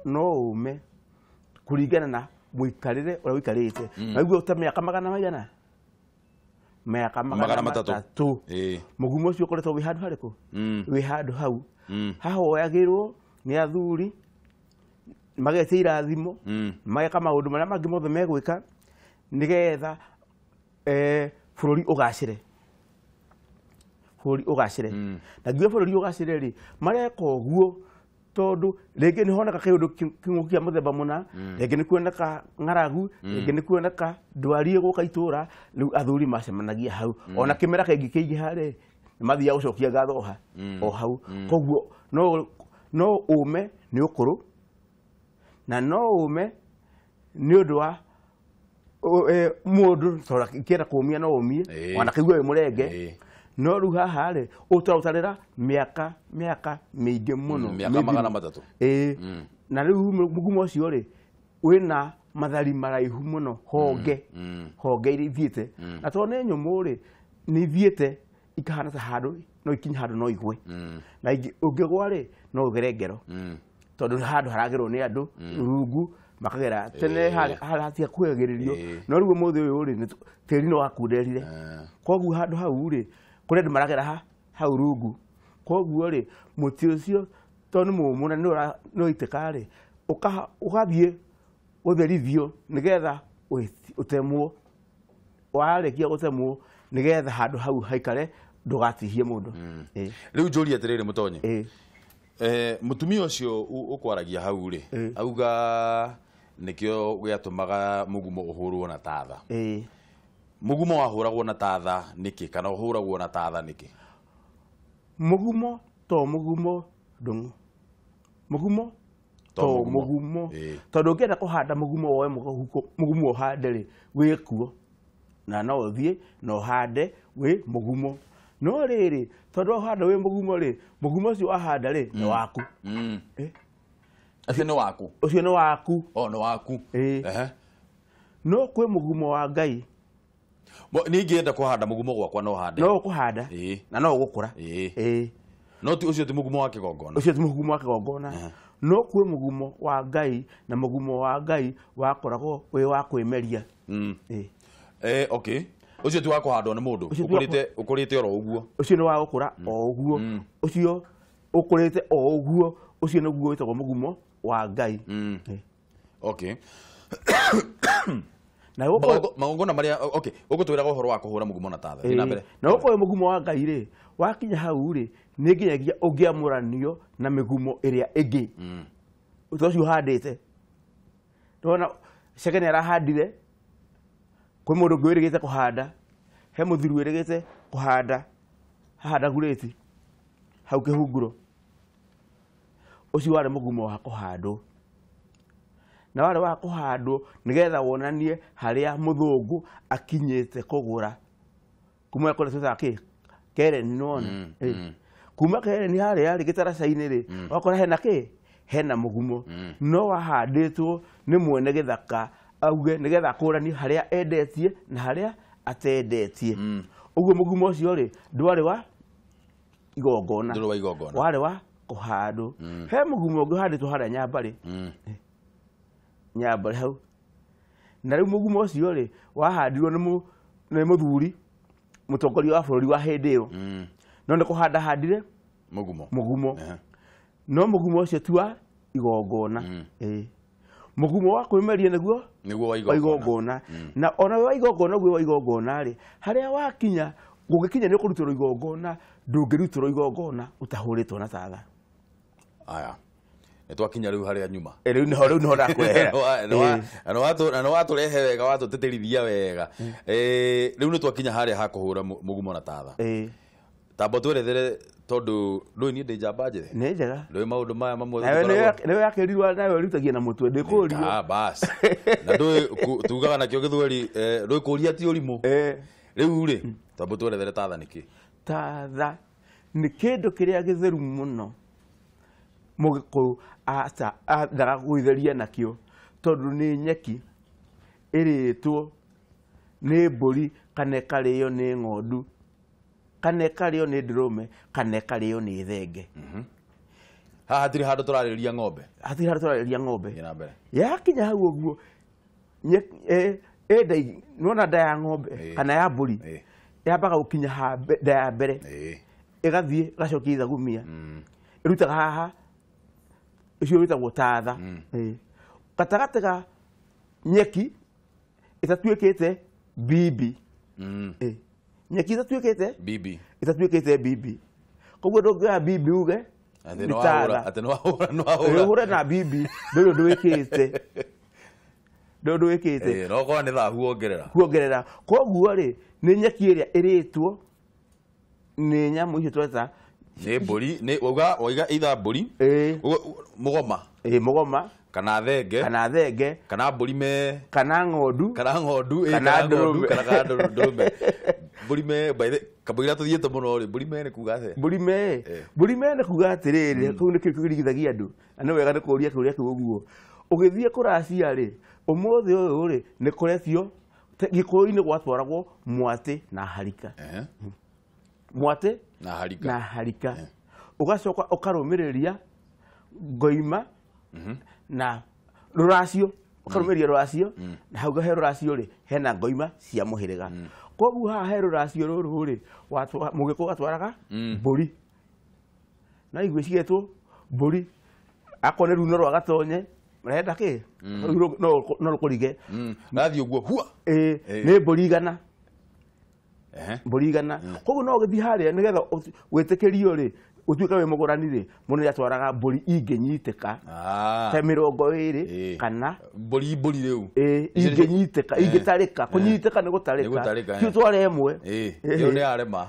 no ũme kũringana na mũikarĩre ũrĩa ũikarĩte. Naiguo ta mĩaka magana maigana? Mĩaka magana matatũ. Mũgumo ũcio ũkoretwo wĩ handũ harĩkũ? Wĩ handũ hau. Hahoyagĩrwo nĩ athuri, magetia irathimo, mageka maũndũ marĩa mangĩ mothe megwĩka nĩgetha bũrũri ũgacĩre. Bũrũri ũgacĩre. Na ngiuga bũrũri ũgacĩre rĩ, mareka ũguo tondũ rĩngĩ nĩ honeka kĩũndũ kĩng'ũki kĩa mũthemba mũna, rĩngĩ nĩ kuoneka ng'aragu, rĩngĩ nĩ kuoneka ndwari ĩgũka itũra, rĩu athuri macemanagia hau. Ona kĩmera kĩngĩ kĩingĩha rĩ, nĩ mathiaga gũcokia ngatho ha o hau. Koguo no ũme nĩ ũkũrũ, na no ũme nĩ ũndũ wa mũndũ tondũ kĩenda kũũmia no ũmie, ona kĩigua wĩ mũrenge. No rĩu haha rĩ, ũtũraũtarĩra mĩaka mĩingĩ mũno. Mĩaka magana matatũ. Na rĩu mũgumo ũcio rĩ, wĩna mathari maraihu mũno, honge. Honge iria ithiĩte. Na tondũ nĩ nyũmũ rĩ, nĩ ithiĩte ikahana ta handũ, no ikinye handũ no igwe. Na ũngĩgwa rĩ, no ũgere ngero. Tondũ handũ haragerwo nĩ andũ, rungu, makagera. Tene harĩa hatiakuhagĩrĩrio. No rĩu ũmũthĩ ũyũ rĩ, tĩri nĩ wakunderire. Koguo handũ hau rĩ, kũrĩ andũ maragera hau rungu. Koguo rĩ, mũtĩ ũcio tondũ nĩ mũũmũ na nĩ ũraitĩka rĩ, ũgathiĩ ũtherithio nĩgetha ũtemwo. Warĩkia gũtemwo nĩgetha handũ hau haikare ndũgatihie mũndũ. Rĩu njũrie atĩrĩrĩ Mũtonyi. Mũtumia ũcio ũkwaragia hau rĩ, auga nĩkĩo gĩatũmaga mũgumo ũhũrwo na tatha. Mũgumo wahũragwo na tatha nĩkĩ kana ũhũragwo na tatha nĩkĩ? Mũgumo to mũgumo ndũng'ũ. Mũgumo to mũgumo. Tondũ ũngĩenda kũhanda mũgumo woe mũgumo ũhande rĩ, wĩkuo. Na no ũthiĩ na ũhande wĩ mũgumo. No rĩrĩ, tondũ wahanda wĩ mũgumo rĩ, mũgumo ũcio wahanda rĩ, nĩ waku. Ũcio nĩ waku? Ũcio nĩ waku. O, nĩ waku. No kwĩ mũgumo wa Ngai. Niĩ ingĩenda kũhanda mũgumo gwakwa no hande. No ũkũhanda na no ũgũkũra. No ti ũcio ti mũgumo wa kĩgongona. Ũcio ti mũgumo wa kĩgongona. No kwĩ mũgumo wa Ngai, na mũgumo wa Ngai wakoragwo wĩ wa kwĩmeria. Okay. Ũcio ti wa kũhandwo nĩ mũndũ, ũkũrĩte oro ũguo. Ũcio nĩ wa gũkũra o ũguo. Ũcio ũkũrĩte o ũguo, ũcio nĩguo wĩtagwo mũgumo wa Ngai. Okay. Na magongona marĩa okay, ũgũtwĩraga ũhoro wa kũhũra mũgumo na tatha. Thiĩ na mbere. Na ũkorwo mũgumo wa Ngai rĩ, wakinya hau rĩ, nĩ nginyagia ũngĩamũranio na mĩgumo ĩrĩa ĩngĩ. Ũndũ ũcio ũhandĩte. Ndona Chege nĩ arahandire, kwĩ mũndũ ũngĩ wĩrĩgĩte kũhanda, he mũthuri wĩrĩgĩte kũhanda, ahanda gurĩti hau kĩhunguro. Ũcio warĩ mũgumo wa kũhandwo. Na warĩ wa kũhandwo nĩgetha wonanie harĩa mũthũngũ akinyĩte kũgũra. Kuma kũrĩa twĩtaga kĩ? Kereni nĩwona. Kuma Kereni harĩa rĩ gĩtaraca-inĩ rĩ, wakora hena kĩ? Hena mũgumo. No wahandĩtwo nĩ mwene gĩthaka auge nĩgetha akũranie harĩa endetie na harĩa atendetie. Ũguo mũgumo ũcio rĩ, ndwarĩ wa igongona. Ndwarĩ wa igongona. Warĩ wa kũhandwo. He mũgumo ũngĩ ũhandĩtwo harĩa Nyambarĩ. Nyambarĩ hau. Na rĩu mũgumo ũcio rĩ, wahandirwo nĩ mũthuri, mũtongoria wa bũrũri wa hĩndĩ ĩyo. No nĩ kũhanda handire mũgumo. Mũgumo. No mũgumo ũcio ti wa igongona. Mũgumo wa kwĩmeria nĩguo nĩguo wa igongona. Na ona wa igongona ũguo wa igongona rĩ, harĩa wakinya, gũgĩkinya nĩ ũkũrutĩrwo igongona, ndũngĩrutĩrwo igongona ũtahũrĩtwo na tatha. Aya. Nĩ twakinya rĩu harĩa nyuma. Rĩu nĩho rĩu nĩho ndakũrehera. Na nĩwatũrehe wega, watũtĩtĩrithia wega. Rĩu nĩ twakinya harĩa ha kũhũra mũgumo na tatha. Tamba twerethere tondu ndũĩ niĩ ndĩ njamba njĩthĩ. Nĩ njega. Ndũĩ maũndũ maya mamwe Nawe nĩwe yakĩrirwo nawe ũrutagia na mũtwe ndĩkũrio. Ah bas. Na ndũĩ tugaga nakĩo gĩthweri ndũĩ kũria ti ũrimũ. Rĩu rĩ tamba twerethere tatha nĩkĩ? Tatha nĩ kĩndũ kĩrĩa gĩtheru mũno mũgĩkũyũ athaga gwĩtheria nakĩo tondũ nĩ nyeki ĩrĩtwo nĩ mbũri kana ĩkarĩo nĩ ng'ondu kana ĩkarĩo nĩ ndũrũme kana ĩkarĩo nĩ thenge. Haha hatirĩ handũ tũrarĩrĩria ng'ombe. Hatirĩ handũ tũrarĩrĩria ng'ombe. Yakinya hau ũguo nĩwona nda ya ng'ombe kana ya mbũri yambaga gũkinya ha nda ya mbere ĩgathiĩ ĩgacokia ithagumia ĩrutaga haha ũcio wĩtagwo tatha. Gatagatĩ ga nyeki ĩtatuĩkĩte bibi. Nyeki ĩtatuĩkĩte bibi. Ĩtatuĩkĩte bibi. Koguo ndũngĩoya bibi uge atĩ nĩ wahũra, atĩ nĩ wahũra, nĩ wahũra. Ũhũre na bibi ndũrĩ ũndũ wĩkĩte. Ndũrĩ ũndũ wĩkĩte. No korwo nĩ thahu wongerera. Kuongerera. Koguo rĩ nĩ nyeki ĩrĩa ĩrĩtwo nĩ nyamũ icio tweta nĩ mbũri, nĩ wauga either mbũri, mũgoma. Mũgoma. Kana thenge. Kana thenge. Kana mbũri me. Kana ng'ondu. Kana ng'ondu, kana ndũrũme. Kana ndũrũme. Mbũri me, by the kamũira tũthiĩte mũno rĩ, mbũri me nĩ kuga atĩa? Mbũri me. Mbũri me nĩ kuga atĩrĩrĩ, kũu nĩkĩo kĩrigithagia andũ. Na nĩ wega nĩ kũũria kĩũria kĩu ũguo. Ũgĩthiĩ kũracia rĩ, ũmũthĩ ũyũ rĩ, nĩ kũretio Gĩkũyũ-inĩ gwatwaragwo mwatĩ na harika. Mwatĩ na harika. Na harika. Ũgacoka ũkarũmĩrĩria ngoima na rũracio, ũkarũmĩrĩria rũracio, na hau he rũracio rĩ, hena ngoima cia mũhĩrĩga. Koguo haha he rũracio rũrũ rĩ, mũgĩkũyũ atwaraga mbũri. Na igue cigetwo mbũri. Akorwo nĩ runo rwa gatonye, marenda kĩ? No rũkũrige. Rathiĩ ũguo hua. Nĩ mbũri igana. Mbũri igana. Koguo no ũgĩthiĩ harĩa nĩgetha wĩtĩkĩrio rĩ, ũtuĩke wĩ mũgũrani rĩ, mũndũ nĩatwaraga mbũri ingĩnyitĩka ta 20 kana mbũri mbũri rĩu. Ingĩnyitĩka, ingĩtarĩka. Kũnyitĩka nĩ gũtarĩka. Ti ũtware ĩmwe. Ĩyo nĩ yarema.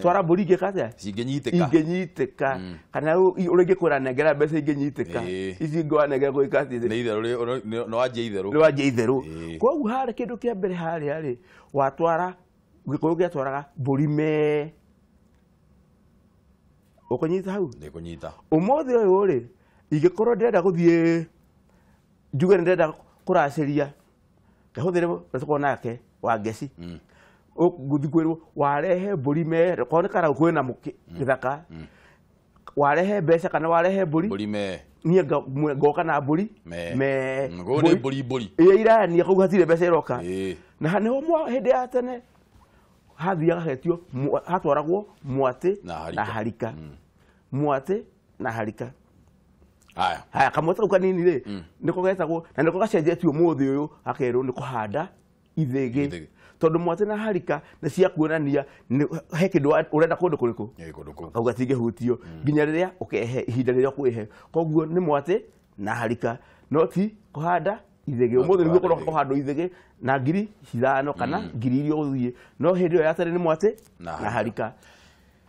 Twara mbũri ingĩka atĩa? Cingĩnyitĩka. Ingĩnyitĩka. Kana ũrĩa ingĩkwĩra nengera mbeca ingĩnyitĩka. Ici ngwanengera gwĩka atĩ. Nĩ itherũ, nĩ wanjia itherũ. Nĩ wanjia itherũ. Koguo harĩa kĩndũ kĩa mbere harĩa rĩ, watwara Gĩkũyũ gĩatwaraga mbũri me. Ũkũnyita hau? Ndĩkũnyita. Ũmũthĩ ũyũ rĩ, ingĩkorwo ndĩrenda gũthiĩ njuge nĩndĩrenda kũracĩria, ngahũthĩre ũrĩa tũkoragwo nake wa ngeci. Ngũthiĩ kwĩrwo warehe mbũri me, korwo nĩ karau kwĩna gĩthaka, warehe mbeca kana warehe mbũri. Mbũri me. Niĩ ngoka na mbũri me. Ngũ nĩ mbũri mbũri. Irania kũu hatirĩ mbeca iroka. Na nĩho hĩndĩ ya tene hathiaga hetio hatwaragwo mwatĩ na harika. Mwatĩ na harika. Haya. Haya kamwatĩ kau kanini rĩ nĩko getagwo na nĩko gacenjetio ũmũthĩ ũyũ gakerwo nĩ kũhanda ithĩgĩ. Tondũ mwatĩ na harika nĩ cia kuonania he kĩndũ ũrenda kũndũ kũrĩkũ. Kau gatingĩhutio nginya rĩrĩa ũkehe ihinda rĩrĩa ũkwĩhe. Koguo nĩ mwatĩ na harika no ti kũhanda ithĩgĩ. Ũmũthĩ nĩguo ũkorwo kũhandwo ithĩgĩ na 5,000 kana 1,000 iria ũgũthiĩ. No hĩndĩ ĩyo ya tene nĩ mwatĩ na harika.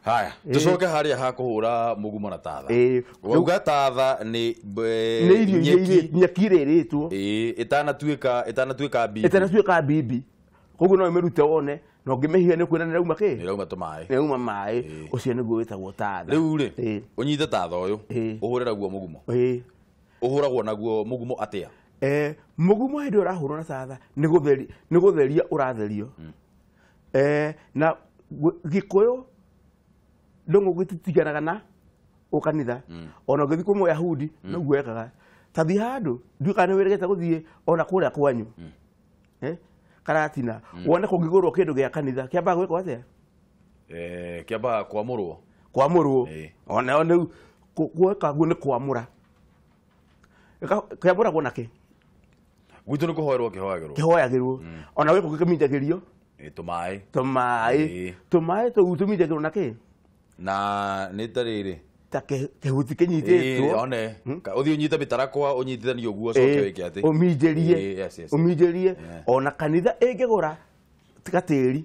Haya, tucoke harĩa ha kũhũra mũgumo na tatha. Wauga tatha nĩ irio nyeki ĩrĩtwo. Ĩtanatuĩka bibi. Ĩtanatuĩka bibi. Koguo no ũmĩrute wone na ũngĩmĩhiha nĩ ũkuona nĩrauma kĩ? Nĩrauma tũmaĩ. Nĩrauma maĩ. Ũcio nĩguo wĩtagwo tatha. Rĩu rĩ, ũnyite tatha ũyũ, ũhũre naguo mũgumo. Ũhũragwo naguo mũgumo atĩa? Mũgumo hĩndĩ ĩrĩa ũrahũrwo na tatha nĩ gũtheria ũratherio. Na Gĩkũyũ ndũng'ũ gĩtitiganaga na ũkanitha. Ona ũngĩthiĩ kwĩ Mũyahudi noguo ekaga. Ta thiĩ handũ, ndiũĩ kana nĩ wĩrĩgĩte gũthiĩ ona kũrĩa kwanyu. Karatina. Wone kũngĩgũrwo kĩndũ gĩa kanitha, kĩambaga gwĩkwo atĩa? Kĩambaga kwamũrwo. Kwamũrwo. Ona rĩu gwĩka guo nĩ kwamũra. Kĩamũragwo na kĩ? Gwitũ nĩ kũhoerwo kĩhoyagĩrwo. Kĩhoyagĩrwo. Ona gwĩ kũngĩ kĩminjagĩrio. Tũmaĩ. Tũmaĩ. Tũmaĩ tũu tũminjagĩrwo na kĩ? Na nĩ ta rĩrĩ. Ta kĩhuti kĩnyitĩtwo. One. Ũthiĩ ũnyite mĩtarakwa ũnyitithanie ũguo ũcoke wĩke atĩ. Ũminjĩrie. Ũminjĩrie. Ona kanitha ĩngĩgũra gatĩri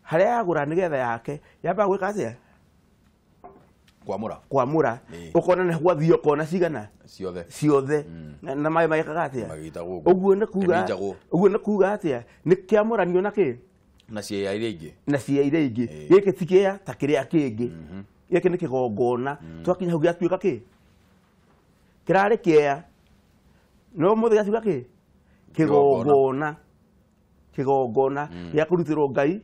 harĩa yagũra nĩgetha yake yambaga gwĩka atĩa? Kwamũra. Kwamũra. Ũkona nĩ gwathio kona cigana? Ciothe. Ciothe. Na maĩ magĩkaga atĩa? Magĩitagwo. Ũguo nĩ kuga. Ũguo nĩ kuga atĩa? Nĩ kĩamũranio na kĩ? Na ciea iria ingĩ. Na ciea iria ingĩ. Gĩkĩ ti kĩa ta kĩrĩa kĩngĩ. Gĩkĩ nĩ kĩgongona. Twakinya hau gĩatuĩka kĩ? Kĩrarĩ kĩea. No mũthĩ gĩatuĩka kĩ? Kĩgongona. Kĩgongona gĩa kũrutĩrwo Ngai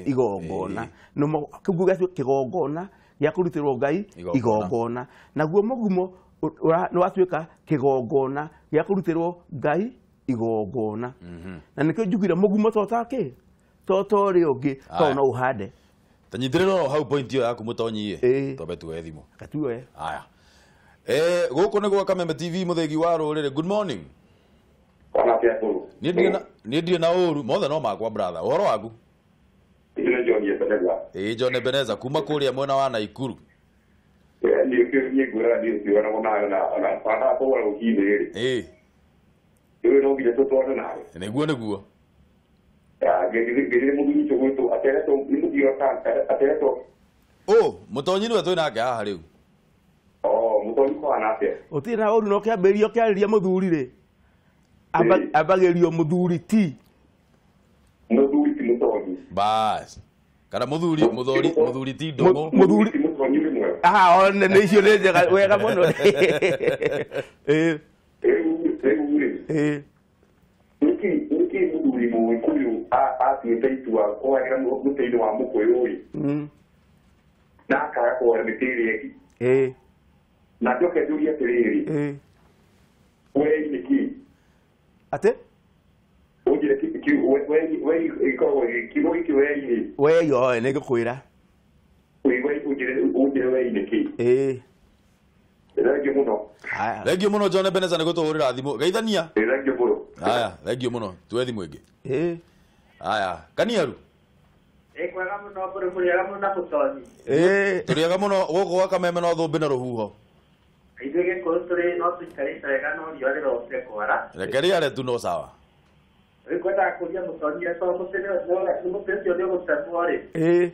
igongona. No kĩu gĩatuĩka kĩgongona gĩa kũrutĩrwo Ngai igongona. Naguo mũgumo nĩ watuĩka kĩgongona gĩa kũrutĩrwo Ngai igongona. Na nĩkĩo njugire mũgumo to ta kĩ? To ũrĩa ũngĩ to no ũhande. Ta nyitĩrĩra hau point ĩyo yaku mũtonyi ĩ. Twambe tuoe thimũ. Gatuoe. Aya. Gũkũ nĩ gwa Kameme TV mũthĩgi wa rũrĩrĩ. Good morning. Niĩ ndirĩ na ũru mothe no makwa brother. Ũhoro waku? Nĩ John Ebeneza. Ĩĩ John Ebeneza kuma kũrĩa mwena wa Naikuru. Niĩ ngwĩraga niĩ ũtiganagwo nayo na bata kũgũra rũcinĩ rĩ. Ĩĩ. Rĩu no nginya tũtwarane nawe. Nĩguo nĩguo. Ngĩrĩ mũthuri ũcio gwĩtwo ateretwo nĩ mũthuri ateretwo. Ũ mũtonyi nĩwe twĩ nake haha rĩu. Oh mũtonyi kũhana atĩa? Ũtirĩ na ũru no kĩambĩrĩria ũkĩarĩria mũthuri rĩ. Ambagĩrio mũthuri ti. Mũthuri ti mũtonyi. Bas. Kana mũthuri mũthuri mũthuri ti ndũng'ũ. Mũthuri ti mũtonyi rĩmwe. Ah one nĩ icio nĩ njega wega mũno. Ĩĩ. Rĩu rĩ. Ĩĩ. Nĩkĩ mũthuri Mũgĩkũyũ atuĩte itua kũhagĩra mũtĩ-inĩ wa mũkũyũ rĩ? Na akaga kũhoera mĩtĩ ĩrĩa ĩngĩ. Ĩĩ. Na njoke njũrie atĩrĩrĩ. Ĩĩ. Wei nĩ kĩĩ? Atĩ? Ũnjĩre wei ĩkoragwo kiugo gĩkĩ wei rĩ. Wei oe nĩ ngũkwĩra. Ũnjĩre wei nĩ kĩĩ? Ĩĩ. Thengiũ mũno. Thengiũ mũno John Ebeneza nĩ gũtũhũrĩra thimũ. Geithania. Thengiũ mũno. Aya, thengiũ mũno. Tuoe thimũ ĩngĩ. Ĩĩ. Aya, Kaniaru. Ĩĩ kwega mũno mbũrĩ mũrĩega mũno na mũtonyi. Ĩĩ. Tũrĩega mũno gũkũ gwa Kameme no thũmbĩ na rũhuho. Ithuĩ Gĩkũyũ tũrĩ no tũikarĩte wega no riũa rĩrokire kwara. Reke rĩare tu no sawa. Rĩu ngwendaga kũria mũtonyi tondũ mũtĩ mũtĩ ũcio nĩ ũgũtemwo rĩ. Ĩĩ.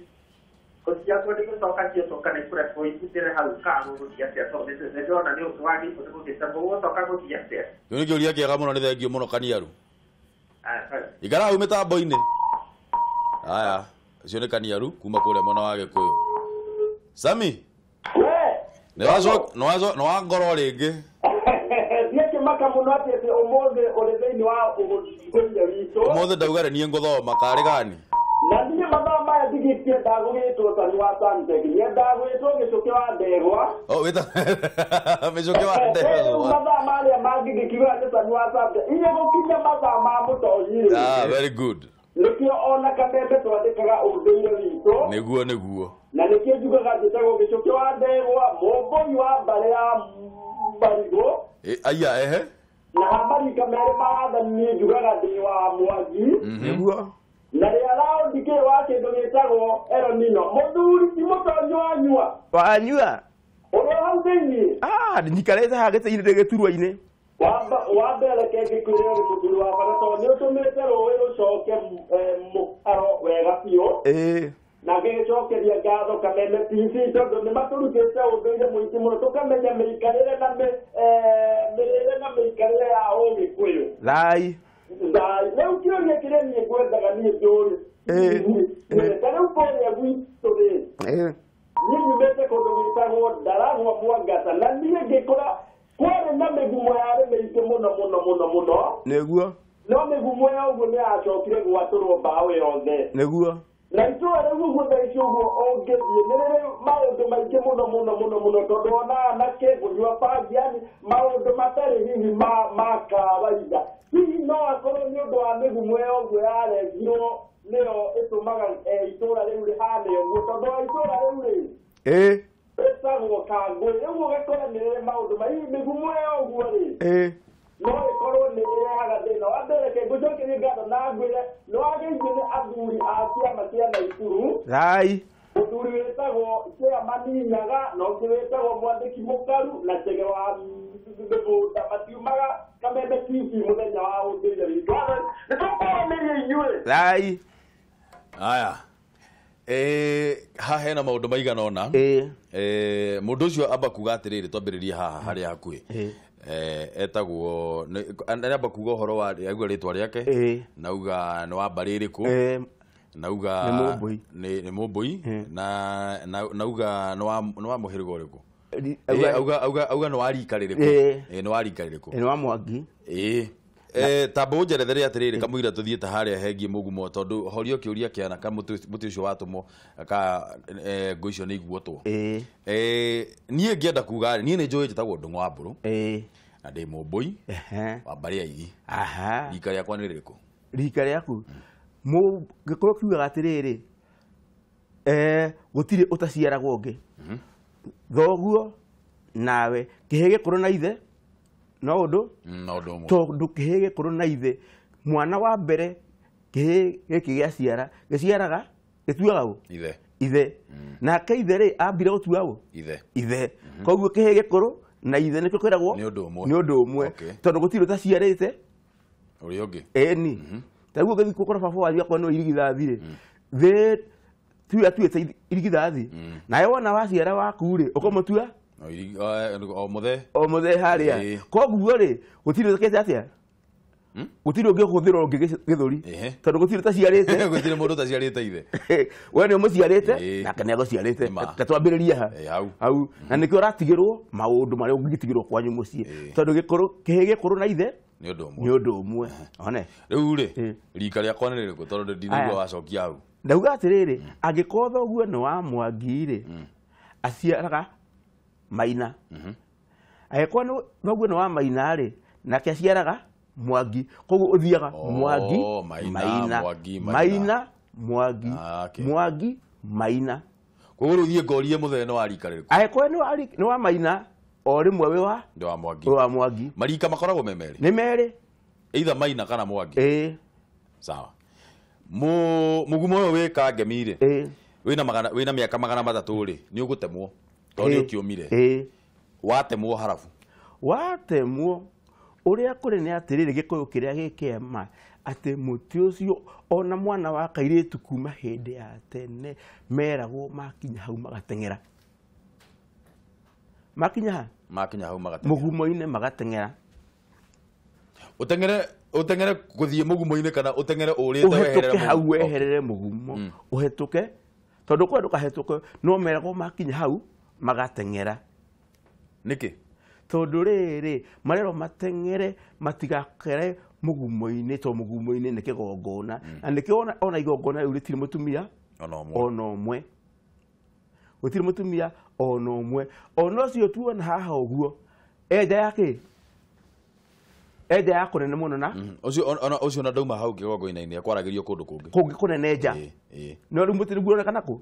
Gũciakwo nĩ gũcoka ciocoka nĩ kũrekwo ibutĩre hau kana gũgũthiĩ atĩa tondũ nĩ ndĩrona nĩ wagĩrĩirwo nĩ gũgĩtemwo gũgũcoka gũthiĩ atĩa. Kĩu nĩ kĩũria kĩega mũno nĩ thengiũ mũno Kaniaru. Ikara hau mĩtambo-inĩ. Aya, ũcio nĩ Kaniaru kuma kũrĩa mwena wa Gĩkũyũ. Sami. Nĩ wangorwo rĩngĩ. Ndiakĩmaka mũno atĩ atĩ ũmũthĩ ũrĩ thĩinĩ wa ũgũria witũ. Ũmũthĩ ndauga rĩ niĩ ngũthoma karĩ gani? Na niĩ mathaa maya ndigĩtienda gũgĩtwo Sami wa Samtech, nyendaga gwĩtwo Gĩcũkĩ wa Ndegwa. Oh, wĩta Mĩcũkĩ wa Ndegwa. Mathaa marĩa mangĩ ngĩkiuga nĩ Sami wa Samtech. Inyuĩ gũkinya mathaa ma mũtonyi rĩ. Ah, very good. Nĩkĩo ona Kameme twandĩkaga ũndũire witũ. Nĩguo nĩguo. Na nĩkĩo njugaga njĩtagwo Gĩcũkĩ wa Ndegwa, mũmbũi wa mbarĩ ya Marigũ. Aya ehe. Na ha marika merĩ ma wathani niĩ njugaga ndĩ wa Mwangi. Nĩguo. Na rĩa raundi kĩ wa kĩndũ gĩtagwo El Nino. Mũthuri ti mũtonyi wanyua. Wanyua. Ũrĩ hau thĩinĩ? Ah, njikarĩte haha gĩtĩ-inĩ ndĩ gĩturwa-inĩ. Wa mbere reke ngĩkwĩre ũrĩ mũthuri wa bata tondũ nĩ ũtũmĩte rũĩ rũcoke mũkaro wega biũ. Ĩĩ. Na ngĩgĩcokeria ngatho Kameme TV tondũ nĩ matũrutĩte ũndũire mũingĩ mũno tũkamenya mĩikarĩre na mĩrĩre na mĩikarĩre ya Ũgĩkũyũ. Thai. Thai. Rĩu kĩũria kĩrĩa niĩ ngwendaga niĩ njũĩ. Ta rĩu kũrĩa gwitũ rĩ. Niĩ nyumĩte kũndũ gwĩtagwo Ndaragwa Mwangata na niĩ ngĩkũra kwarĩ na mĩgumo yarĩ mĩingĩ mũno mũno mũno mũno. Nĩguo. No mĩgumo ya ũguo nĩ yacokire gwatũrwo mbaũ yothe. Nĩguo. Na itũra rĩu ũguo thaa ici ũguo ũngĩthiĩ nĩ rĩrĩ maũndũ maingĩ mũno mũno mũno mũno tondũ ona anake kũnyua bangi yani maũndũ matarĩ hihi ma kawaida. Hihi no akorwo nĩ ũndũ wa mĩgumo ya ũguo yarengirwo nĩyo ĩtũmaga itũra rĩu rĩhane ũguo tondũ wa itũra rĩu rĩ. Ĩĩ. Ĩtagwo Kangũĩ. Rĩu ũgakora nĩ rĩrĩ maũndũ ma hihi mĩgumo ya ũguo rĩ. Ĩĩ. No ĩkorwo nĩ ĩrehaga thĩna. Wa mbere reke ngũcokerie ngatho na ngwĩre nĩ wagĩrĩirwo nĩ athuri a kĩama kĩa Naikuru. Thai. Mũthuri wĩtagwo Chairman Nyaga na ũngĩ wĩtagwo Mwandĩki Mũkaru na Chege wa mĩgũnda matiumaga Kameme TV mũthenya wa ũndũire witũ. Nĩ tũkwaranĩria inyuĩ. Thai. Aya. Haha hena maũndũ maigana ũna. Mũndũ ũcio amba kuga atĩrĩrĩ, twambĩrĩrie haha harĩa hakuhĩ. Etagwo amba kuga ũhoro wa auga rĩtwa rĩake, na auga nĩ wa mbarĩ ĩrĩkũ, na auga nĩ Mũmbũi, na auga nĩ wa mũhĩrĩga ũrĩkũ. Auga nĩ wa rika rĩrĩkũ. Nĩ wa rika rĩrĩkũ. Nĩ wa Mwangi. Tamba ũnjerethere atĩrĩrĩ kamũira tũthiĩte harĩa hengie mũgumo, tondũ horio kĩũria kĩana ka mũtĩ ũcio watũmwo ka ngũ icio nĩ iguotwo. Niĩ ngĩenda kuga niĩ nĩ njũĩ njĩtagwo Ndung'u wa Mbũrũ, na ndĩ Mũmbũi wa mbarĩ ya Igi. Rika rĩakwa nĩ rĩrĩkũ? Rika rĩaku gĩkorwo kiugaga atĩrĩrĩ, gũtirĩ ũtaciaragwo ũngĩ. Thoguo nawe kĩhĩ gĩkũrũ na ithe no ũndũ tondũ kĩhĩ gĩkũrũ na ithe, mwana wa mbere kĩhĩ gĩkĩ gĩaciara gĩciaraga gĩtuaga ũ? Ithe. Ithe. Nake ithe rĩ ambire gũtua ũ? Ithe. Ithe. Koguo kĩhĩ gĩkũrũ na ithe nĩkĩo kwĩragwo nĩ ũndũ ũmwe. Nĩ ũndũ ũmwe. Tondũ gũtirĩ ũtaciarĩte ũrĩa ũngĩ. Ĩni. Ta rĩu ũngĩthiĩ gũkora baba wanyu akorwo nĩwe irigithathi rĩ, thĩ tiwe atuĩte irigithathi, nawe wona waciara waku rĩ ũkamũtua o mũthee, o mũthee harĩa. Koguo rĩ gũtirĩ ũtakĩte atĩa, gũtirĩ ũngĩhũthĩra ũngĩ gĩthũri, tondũ gũtirĩ ũtaciarĩte. Gũtirĩ mũndũ ũtaciarĩte ithe. We nĩ ũmũciarĩte nake nĩ agũciarĩte. Reke twambĩrĩrie hau. Na nĩkĩo ũratigĩrwo maũndũ marĩa ũngĩtigĩrwo kwanyu mũciĩ, tondũ kĩhĩ gĩkũrũ na ithe nĩ ũndũ ũmwe. Nĩ ũndũ ũmwe. One. Rĩu rĩ rika rĩakwa nĩ rĩrĩkũ? Tondũ ndinaigua wacokia hau. Ndauga atĩrĩrĩ, angĩkorwo thoguo nĩ wa Mwangi rĩ, aciaraga Maina. Angĩkorwo thoguo nĩ wa Maina rĩ, nake aciaraga Mwangi. Koguo ũthiaga Mwangi, Maina, Maina, Mwangi, Mwangi, Maina. Koguo rĩu thiĩ ngorie mũthee nĩ wa rika rĩrĩkũ? Angĩkorwo nĩ wa Maina, o rĩmwe wĩ wa nĩ wa Mwangi. Wĩ wa Mwangi. Marika makoragwo me merĩ? Nĩ merĩ. Either Maina kana Mwangi. Sawa. Mũgumo ũyũ wĩ Kangemi rĩ, wĩna mĩaka 300 rĩ, nĩ ũgũtemwo tondũ nĩ ũkĩũmire. Watemwo harabu. Watemwo ũrĩa kũrĩ nĩ atĩrĩrĩ, gĩkũyũ kĩrĩa gĩkĩema atĩ mũtĩ ũcio ona mwana wa kairĩtu kuma hĩndĩ ya tene meragwo makinya hau magateng'era. Makinya ha? Makinya hau magateng'era. Mũgumo-inĩ magateng'era. Ũteng'ere gũthiĩ mũgumo-inĩ kana ũteng'ere ũrĩte weherere mũgumo? Ũhetũke hau weherere mũgumo. Ũhetũke tondũ kwa ndũkahetũke no meragwo makinya hau magateng'era. Nĩkĩ? Tondũ rĩrĩ marerwo mateng'ere matigakere mũgumo-inĩ, tondũ mũgumo-inĩ nĩ kĩgongona. Na nĩkĩo ona igongona rĩu rĩtirĩ mũtumia ona ũmwe. Gũtirĩ mũtumia ona ũmwe. Ona ũcio tuona haha ũguo enja ya kĩ? Enja ya kũnene mũno na ũcio ona ndauma hau kĩgongona-inĩ akwaragĩrio kũndũ kũngĩ. Kũngĩ kũnene nja. No rĩu mũtĩ nĩguo ũronekana kũ?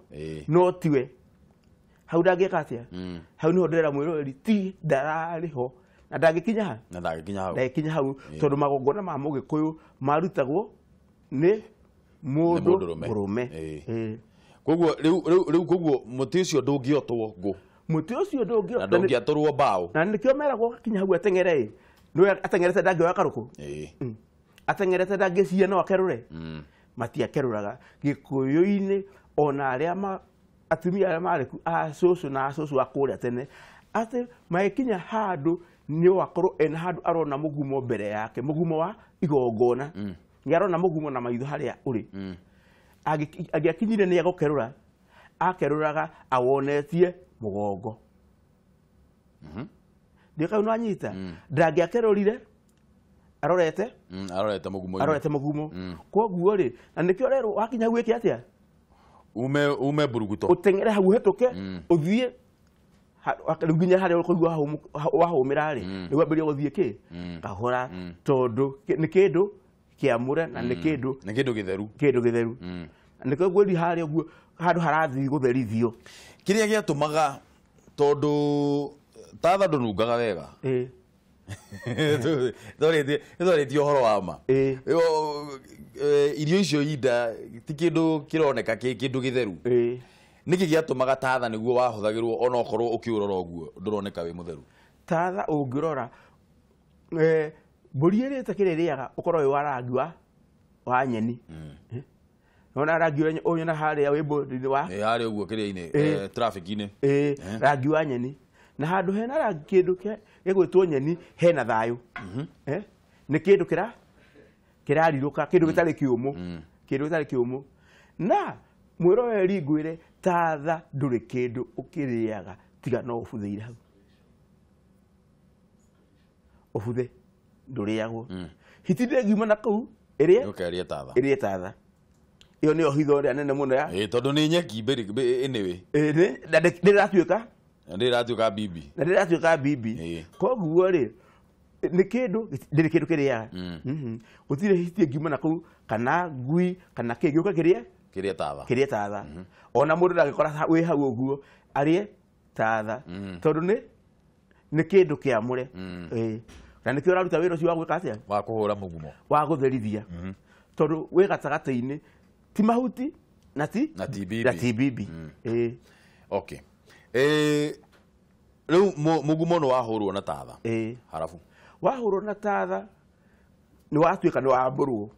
No tiwe. Hau ndangĩka atĩa? Hau nĩho ndĩrera mwĩroreri ti ndararĩ ho na ndangĩkinya ha? Na ndangĩkinya hau. Ndangĩkinya hau tondũ magongona ma Mũgĩkũyũ marutagwo nĩ mũndũ mũrũme. Koguo rĩu koguo mũtĩ ũcio ndũngĩotwo ngũ. Mũtĩ ũcio ndũngĩotwo. Na ndũngĩatũrwo mbaũ. Na nĩkĩo meragwo gakinya hau ateng'ere ĩ. Nĩwe ateng'erete ndangĩoya karũkũ. Ateng'erete ndangĩcia no akerũre. Matiakerũraga. Gĩkũyũ-inĩ ona arĩa atumia arĩa marĩ ku a cũcũ na cũcũ a kũrĩa tene atĩ magĩkinya handũ nĩ wakorwo ena handũ arona mũgumo mbere yake, mũgumo wa igongona. Nĩ arona mũgumo na maitho harĩa ũrĩ. Angĩakinyire nĩ egũkerũra, akerũraga awonetie mũgongo. Ndiũĩ kana nĩwanyita. Ndangĩakerũrire arorete arorete mũgumo. Arorete mũgumo. Koguo rĩ, na nĩkĩo rerwo wakinya hau wĩke atĩa? Ume buruguto. Ũteng'ere hau ũhetũke, ũthiĩ rĩu nginya harĩa ũkũigua wahũmĩra rĩ, nĩguo ambĩrĩrie gũthiĩ kĩ? Kahora, tondũ nĩ kĩndũ kĩamũre na nĩ kĩndũ nĩ kĩndũ gĩtheru. Kĩndũ gĩtheru. Na nĩkĩo ngwĩri harĩa ũguo handũ harathiĩ gũtherithio. Kĩrĩa gĩatũmaga tondũ tatha ndũnungaga wega. Twarĩtie ũhoro wa ma. Irio icio inda ti kĩndũ kĩroneka kĩ kĩndũ gĩtheru. Nĩkĩ gĩatũmaga tatha nĩguo wahũthagĩrwo ona okorwo ũkĩũrora ũguo ndũroneka wĩ mũtheru? Tatha ũngĩrora mbũri ĩrĩte kĩrĩa ĩrĩaga ũkorwo wĩ wa rangi wa nyeni. Nona rangi ũrĩa ũnyona harĩa wĩ bũrũri wa harĩa ũguo kĩrĩa-inĩ, traffic-inĩ. Rangi wa nyeni. Na handũ hena rangi kĩndũ gĩgwĩtwo nyeni hena thayũ. Nĩ kĩndũ kĩrarirũka, kĩndũ gĩtarĩ kĩũmũ. Kĩndũ gĩtarĩ kĩũmũ. Na mwĩroreri ngwĩre tatha ndũrĩ kĩndũ ũkĩrĩaga tiga no ũbuthĩire hau. Ũbuthe ndũrĩagwo. Hiti ndĩngiuma na kũu ĩrĩe ũkeria tatha. Ĩrĩe tatha. Ĩyo nĩyo hitho ĩrĩa nene mũno ya. Tondũ nĩ nyeki anyway. Na ndĩratuĩka. Na ndĩratuĩka bibi. Na ndĩratuĩka bibi. Koguo rĩ nĩ kĩndũ ndĩrĩ kĩndũ kĩrĩaga. Gũtirĩ hiti ĩngiuma na kũu kana ngui kana kĩ gĩũka kĩrĩe kĩrĩe tatha. Kĩrĩe tatha. Ona mũndũ ndangĩkora wĩ hau ũguo arĩe tatha. Tondũ nĩ kĩndũ kĩamũre. Na nĩkĩo ũraruta wĩra ũcio wa gwĩka atĩa? Wa kũhũra mũgumo. Wa gũtherithia. Tondũ wĩ gatagatĩ-inĩ ti mahuti na ti na ti bibi. Na ti bibi. Okay. Rĩu mũgumo nĩ wahũrwo na tatha. Harabu. Wahũrwo na tatha nĩ watuĩka nĩ wambũrwo.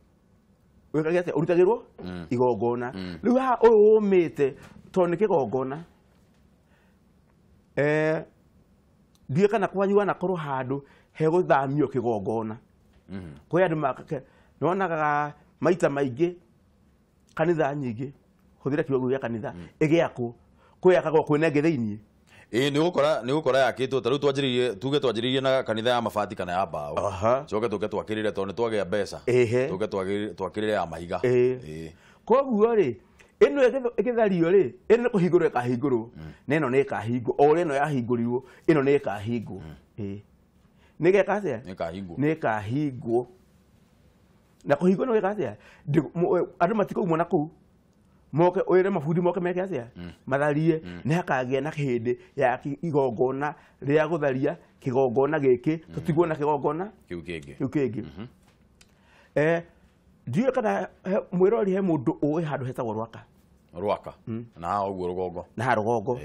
Wĩkage atĩa? Ũrutagĩrwo igongona. Rĩu haha ũyũ ũmĩte tondũ nĩ kĩgongona. Ndiũĩ kana kwanyu wanakorwo handũ hegũthamio kĩgongona. Kwĩ andũ nĩwonaga maita maingĩ kanitha nyingĩ, hũthĩra kiugo gĩa kanitha, ĩgĩakwo, kwĩyakagwo kwĩna ĩngĩ thĩiniĩ. Nĩ ũgũkora yakĩtwo ta rĩu twanjĩrĩirie, tuge twanjĩrĩirie na kanitha ya mabati kana ya mbaũ. Coke tũke twakĩrĩre tondũ nĩ twagĩa mbeca. Tũke twakĩrĩre ya mahiga. Koguo rĩ, ĩno ĩgĩthario rĩ, ĩno nĩ kũhingũrwo ĩkahingũrwo. Na ĩno nĩ ĩkahingwo, o ũrĩa ĩno yahingũrirwo, ĩno nĩ ĩkahingwo. Nĩ ĩgeka atĩa? Nĩ ĩkahingwo. Nĩ ĩkahingwo. Na kũhingwo nĩ gwĩka atĩa? Andũ matikaumwo na kũu. Moke wĩre mabundi moke meke atĩa? Matharie. Nĩ hakagĩa na hĩndĩ ya igongona rĩa gũtharia kĩgongona gĩkĩ, tũtigwo na kĩgongona kĩu kĩngĩ. Kĩu kĩngĩ. Ndiũĩ kana mwĩrori he mũndũ ũĩ handũ hetagwo Rwaka. Rwaka. Na haha ũguo rũgongo. Na haha rũgongo.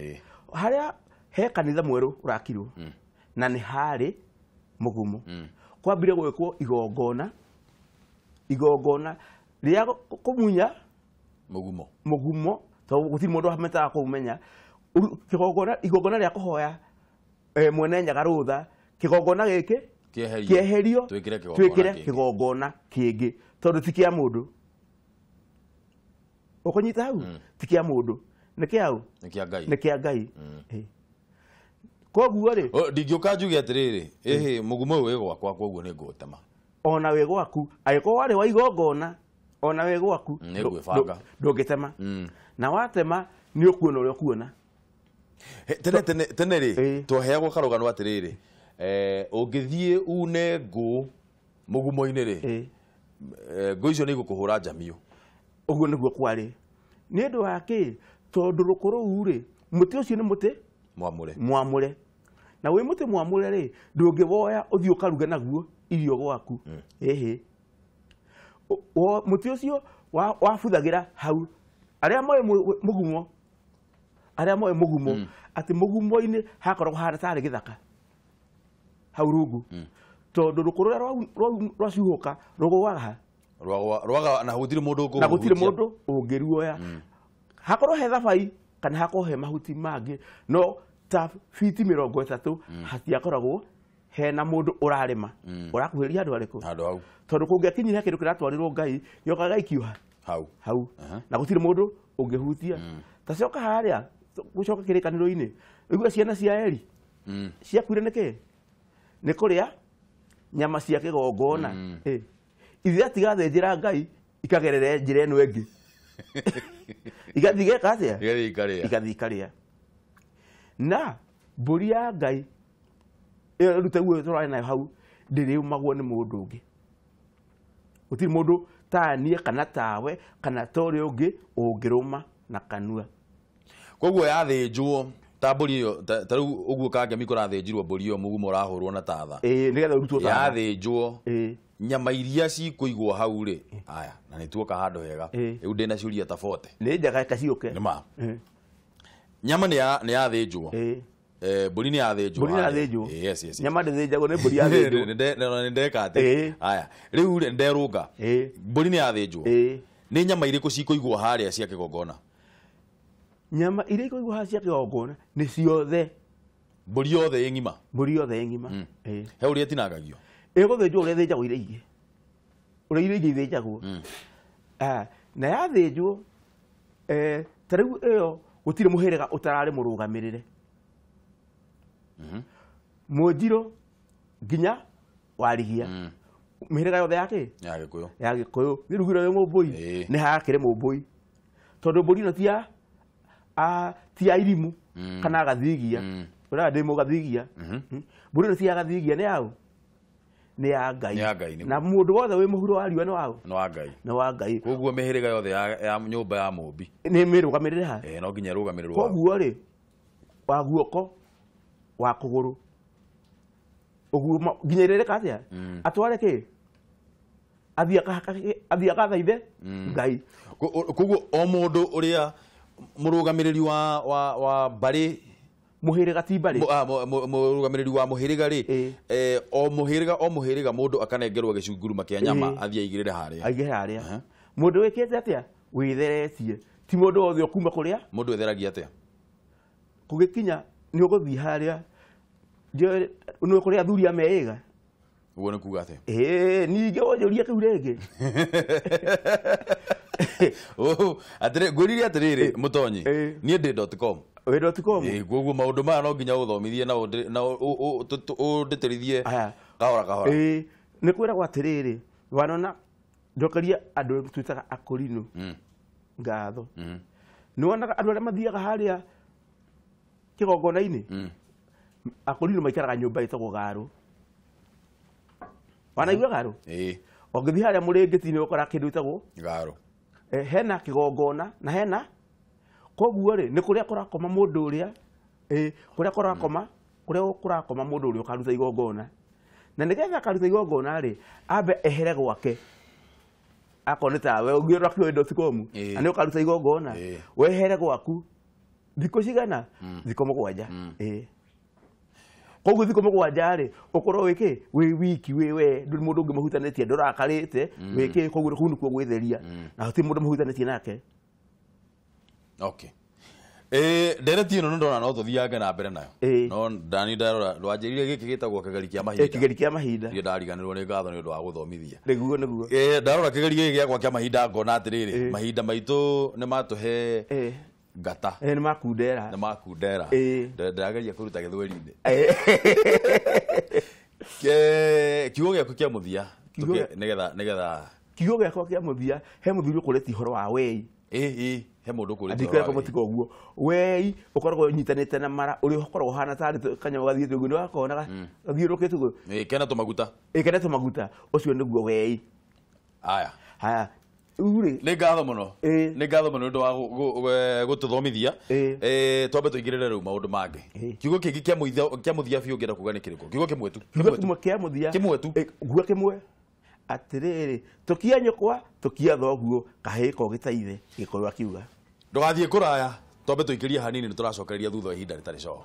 Harĩa he kanitha mwerũ ũrakirwo. Na nĩ harĩ mũgumo. Kwambire gwĩkwo igongona. Igongona rĩa kũmunya mũgumo. Mũgumo tondũ gũtirĩ mũndũ ametaga kũmenya. Kĩgongona igongona rĩa kũhoya mwene Nyaga rũtha, kĩgongona gĩkĩ kĩeherio twĩkĩre kĩgongona kĩngĩ tondũ ti kĩa mũndũ. Ũkũnyita hau? Ti kĩa mũndũ. Nĩ kĩa ũ? Nĩ kĩa Ngai. Nĩ kĩa Ngai. Koguo rĩ, ndingĩũka njuge atĩrĩrĩ, ĩhĩ mũgumo ũyũ wĩ gwakwa koguo nĩ ngũũtema. Ona wĩ gwaku, angĩkorwo warĩ wa igongona, ona wĩ gwaku nĩ ngwĩbanga. Ndũngĩtema. Na watema nĩ ũkuona ũrĩa ũkuona. Tene tene tene rĩ, twaheagwo karũgano atĩrĩrĩ, ũngĩthiĩ une ngũ mũgumo-inĩ rĩ, ngũ icio nĩ igũkũhũra njamiũ. Ũguo nĩguo kwarĩ. Nĩ ũndũ wa kĩ? Tondũ rũkũ rũu rĩ, mũtĩ ũcio nĩ mũtĩ mwamũre. Mwamũre. Na wĩ mũtĩ mwamũre rĩ, ndũngĩwoya ũthiĩ ũkaruge naguo irio gwaku. Ĩhĩ. Mũtĩ ũcio wabuthagĩra hau. Arĩa moĩ mũgumo, arĩa moĩ mũgumo, atĩ mũgumo-inĩ hakoragwo hahana tarĩ gĩthaka. Hau rungu. Tondũ rũkũ rũrĩa rwacuhũka rũgũaga ha? Rwaga na gũtirĩ mũndũ ũngĩrũhutia. Na gũtirĩ mũndũ ũngĩruoya. Hakorwo he thabai kana hakorwo he mahuti mangĩ, no ta fiti 30 hatiakoragwo hena mũndũ ũrarĩma. Ũrakuhĩrĩria handũ harĩkũ? Handũ hau. Tondũ kũngĩakinyire kĩndũ kĩratwarĩrwo Ngai, gĩokaga gĩgaikio ha? Hau. Hau. Na gũtirĩ mũndũ ũngĩhutia. Ta coka harĩa, gũcoka kĩrĩkanĩro-inĩ, ũigua ciana cia Eli ciakuire nĩkĩ? Nĩ kũrĩa nyama cia kĩgongona. Ithe atigathĩnjĩra Ngai ikagerere njĩra ĩno ĩngĩ. Igathiĩ igeka atĩa? Igathiĩ ikarĩa. Igathiĩ ikarĩa. Na mbũri ya Ngai ĩyo rĩu taguo tũrarĩ nayo hau ndĩrĩũmagwo nĩ mũndũ ũngĩ. Gũtirĩ mũndũ ta niĩ kana tawe kana ta ũrĩa ũngĩ ũngĩrũma na kanua. Koguo yathĩnjwo ta mbũri ĩyo, ta rĩu ũguo Kangemi kũrathĩnjirwo mbũri ĩyo mũgumo ũrahũrwo na tatha. Nĩgetha ũrutwo tatha. Yathĩnjwo nyama iria cikũigwo hau rĩ, aya na nĩ tuoka handũ hega. Rĩu ndĩna ciũria ta 40. Nĩ njega reke ciũke. Nĩ ma. Nyama nĩ yathĩnjwo. Mbũri nĩ yathĩnjwo. Mbũri nĩ yathĩnjwo. Yes, yes. Nyama ndĩthĩnjagwo nĩ mbũri yathĩnjwo. Nĩ ndeka atĩ. Aya, rĩu rĩ nderũnga. Mbũri nĩ yathĩnjwo. Nĩ nyama irĩkũ cikũigwo harĩa cia kĩgongona? Nyama iria ikũigwo harĩa cia kĩgongona nĩ ciothe. Mbũri yothe ĩ ng'ima? Mbũri yothe ĩ ng'ima. He ũrĩa ĩtinangagio? Ĩgũthĩnjwo ũrĩa ĩthĩnjagwo iria ingĩ. Ũrĩa iria ingĩ ithĩnjagwo. Na yathĩnjwo ta rĩu ĩyo gũtirĩ mũhĩrĩga ũtararĩ mũrũgamĩrĩre. Mũnjirũ nginya Warigia. Mĩhĩrĩga yothe ya kĩ? Ya Gĩkũyũ. Ya Gĩkũyũ. Nĩ rugire wĩ mũmbũi. Nĩ hakĩrĩ mũmbũi. Tondũ mbũri ĩno ti ya irimu kana gathigia. Ũrĩa ndĩ mũgathigia. Mbũri ĩno ti ya gathigia nĩ yaũ? Nĩ ya Ngai. Na mũndũ wothe wĩ mũhuro wa riũa nĩ waũ? Nĩ wa Ngai. Nĩ wa Ngai. Koguo mĩhĩrĩga yothe ya nyũmba ya mũmbi nĩ mĩrũgamĩrĩre ha? No nginya ĩrũgamĩrĩrwo. Koguo rĩ, wa guoko, wa kũgũrũ, ũguo nginya ĩrĩrĩka atĩa? Atware kĩ? Athiĩ akathaithe Ngai. Koguo o mũndũ ũrĩa mũrũgamĩrĩri wa mbarĩ mũhĩrĩga ti mbarĩ. Mũrũgamĩrĩri wa mũhĩrĩga rĩ, o mũhĩrĩga o mũhĩrĩga mũndũ akanengerwo gĩcunguruma kĩa nyama athiĩ aigĩrĩre harĩa. Aigĩrĩre harĩa. Mũndũ wĩkĩte atĩa? Wĩtheretie. Ti mũndũ wothe ũkuma kũrĩa. Mũndũ etheragia atĩa? Kũgĩkinya nĩ ũgũthiĩ harĩa nĩ kũrĩa athuri a meĩga. Ũguo nĩ kuga atĩa? Ningĩ wonjũrie kĩu rĩngĩ. Atĩrĩ, ngwĩrire atĩrĩrĩ mũtonyi, niĩ ndĩ .com. Wĩ .com? Koguo maũndũ maya no nginya ũthomithie na ũndĩtĩrithie kahora kahora. Nĩ kwĩragwo atĩrĩrĩ, wanona njokeria andũ twĩtaga akũrinũ ngatho. Nĩ wonaga andũ arĩa mathiaga harĩa kĩgongona-inĩ, akũrinũ maikaraga nyũmba ĩtagwo Garũ. Wanaigua Garũ? Ũngĩthiĩ harĩa mũrĩngĩti-inĩ ũkora kĩndũ gĩtagwo Garũ. Hena kĩgongona na hena koguo rĩ nĩ kũrĩa kũrakoma mũndũ ũrĩa kũrĩa kũrakoma kũrĩa kũrakoma mũndũ ũrĩa ũkaruta igongona. Na nĩgetha akaruta igongona rĩ ambe ehere gwake. Akorwo nĩ tawe ũngĩrora kĩo .com na nĩ ũkaruta igongona wehere gwaku thikũ cigana? Thikũ 7. Koguo thikũ 7 rĩ ũkorwo wĩkĩ wĩ wiki wĩ we ndũrĩ mũndũ ũngĩ mũhutanĩtie ndũrakarĩte wĩkĩ koguo kũu nĩkuo gwĩtheria na hatirĩ mũndũ mũhutanĩtie nake. Okay. Ndereti ĩno nĩ ndona no tũthiange na mbere nayo. No ndani ndarora ndwanjĩrire gĩkĩ gĩtagwo kĩgeri kĩa mahinda. Kĩgeri kĩa mahinda. Ndiĩ ndariganĩrwo nĩ ngatho nĩ ũndũ wa gũthomithia. Nĩguo nĩguo. Ndarora kĩgeri gĩkĩ gĩakwa kĩa mahinda ngona atĩrĩrĩ mahinda maitũ nĩ matũhe ngata. Nĩ makundera. Nĩ makundera. Ndĩrageria kũruta gĩthweri-inĩ. Kiugo gĩaku kĩa mũthia nĩgetha kiugo gĩakwa kĩa mũthia he mũthuri ũkũrĩtie ũhoro wa wei. He mũndũ ũkũrĩtie ũhoro wa wei. Andĩko ũguo. Wei ũkoragwo ũnyitanĩte na mara ũrĩa ũkoragwo ũhana tarĩ kanyamũ gathiĩte ũguo nĩ wakonaga gathiũrũrũkĩte ũguo. Kena tũmaguta. Kena tũmaguta. Ũcio nĩguo wei. Aya. Haya. Rĩu nĩ ngatho mũno. Nĩ ngatho mũno nĩ ũndũ wa gũtũthomithia. Twambe tũingĩrĩre rĩu maũndũ mangĩ. Kiugo kĩngĩ kĩa mũthia biũ ũngĩenda kuga nĩ kĩrĩkũ? Kiugo kĩmwe tu. Kiugo kĩmwe kĩa mũthia. Kĩmwe tu. Nguga kĩmwe. Atĩrĩrĩ, tũkia nyũkwa, tũkia thoguo, kahĩĩ kogĩ ta ithe, Gĩkũyũ akiuga. Ndũgathiĩ kũraya, twambe tũikĩrie hanini nĩ tũracokereria thutha wa ihinda rĩtarĩ coho.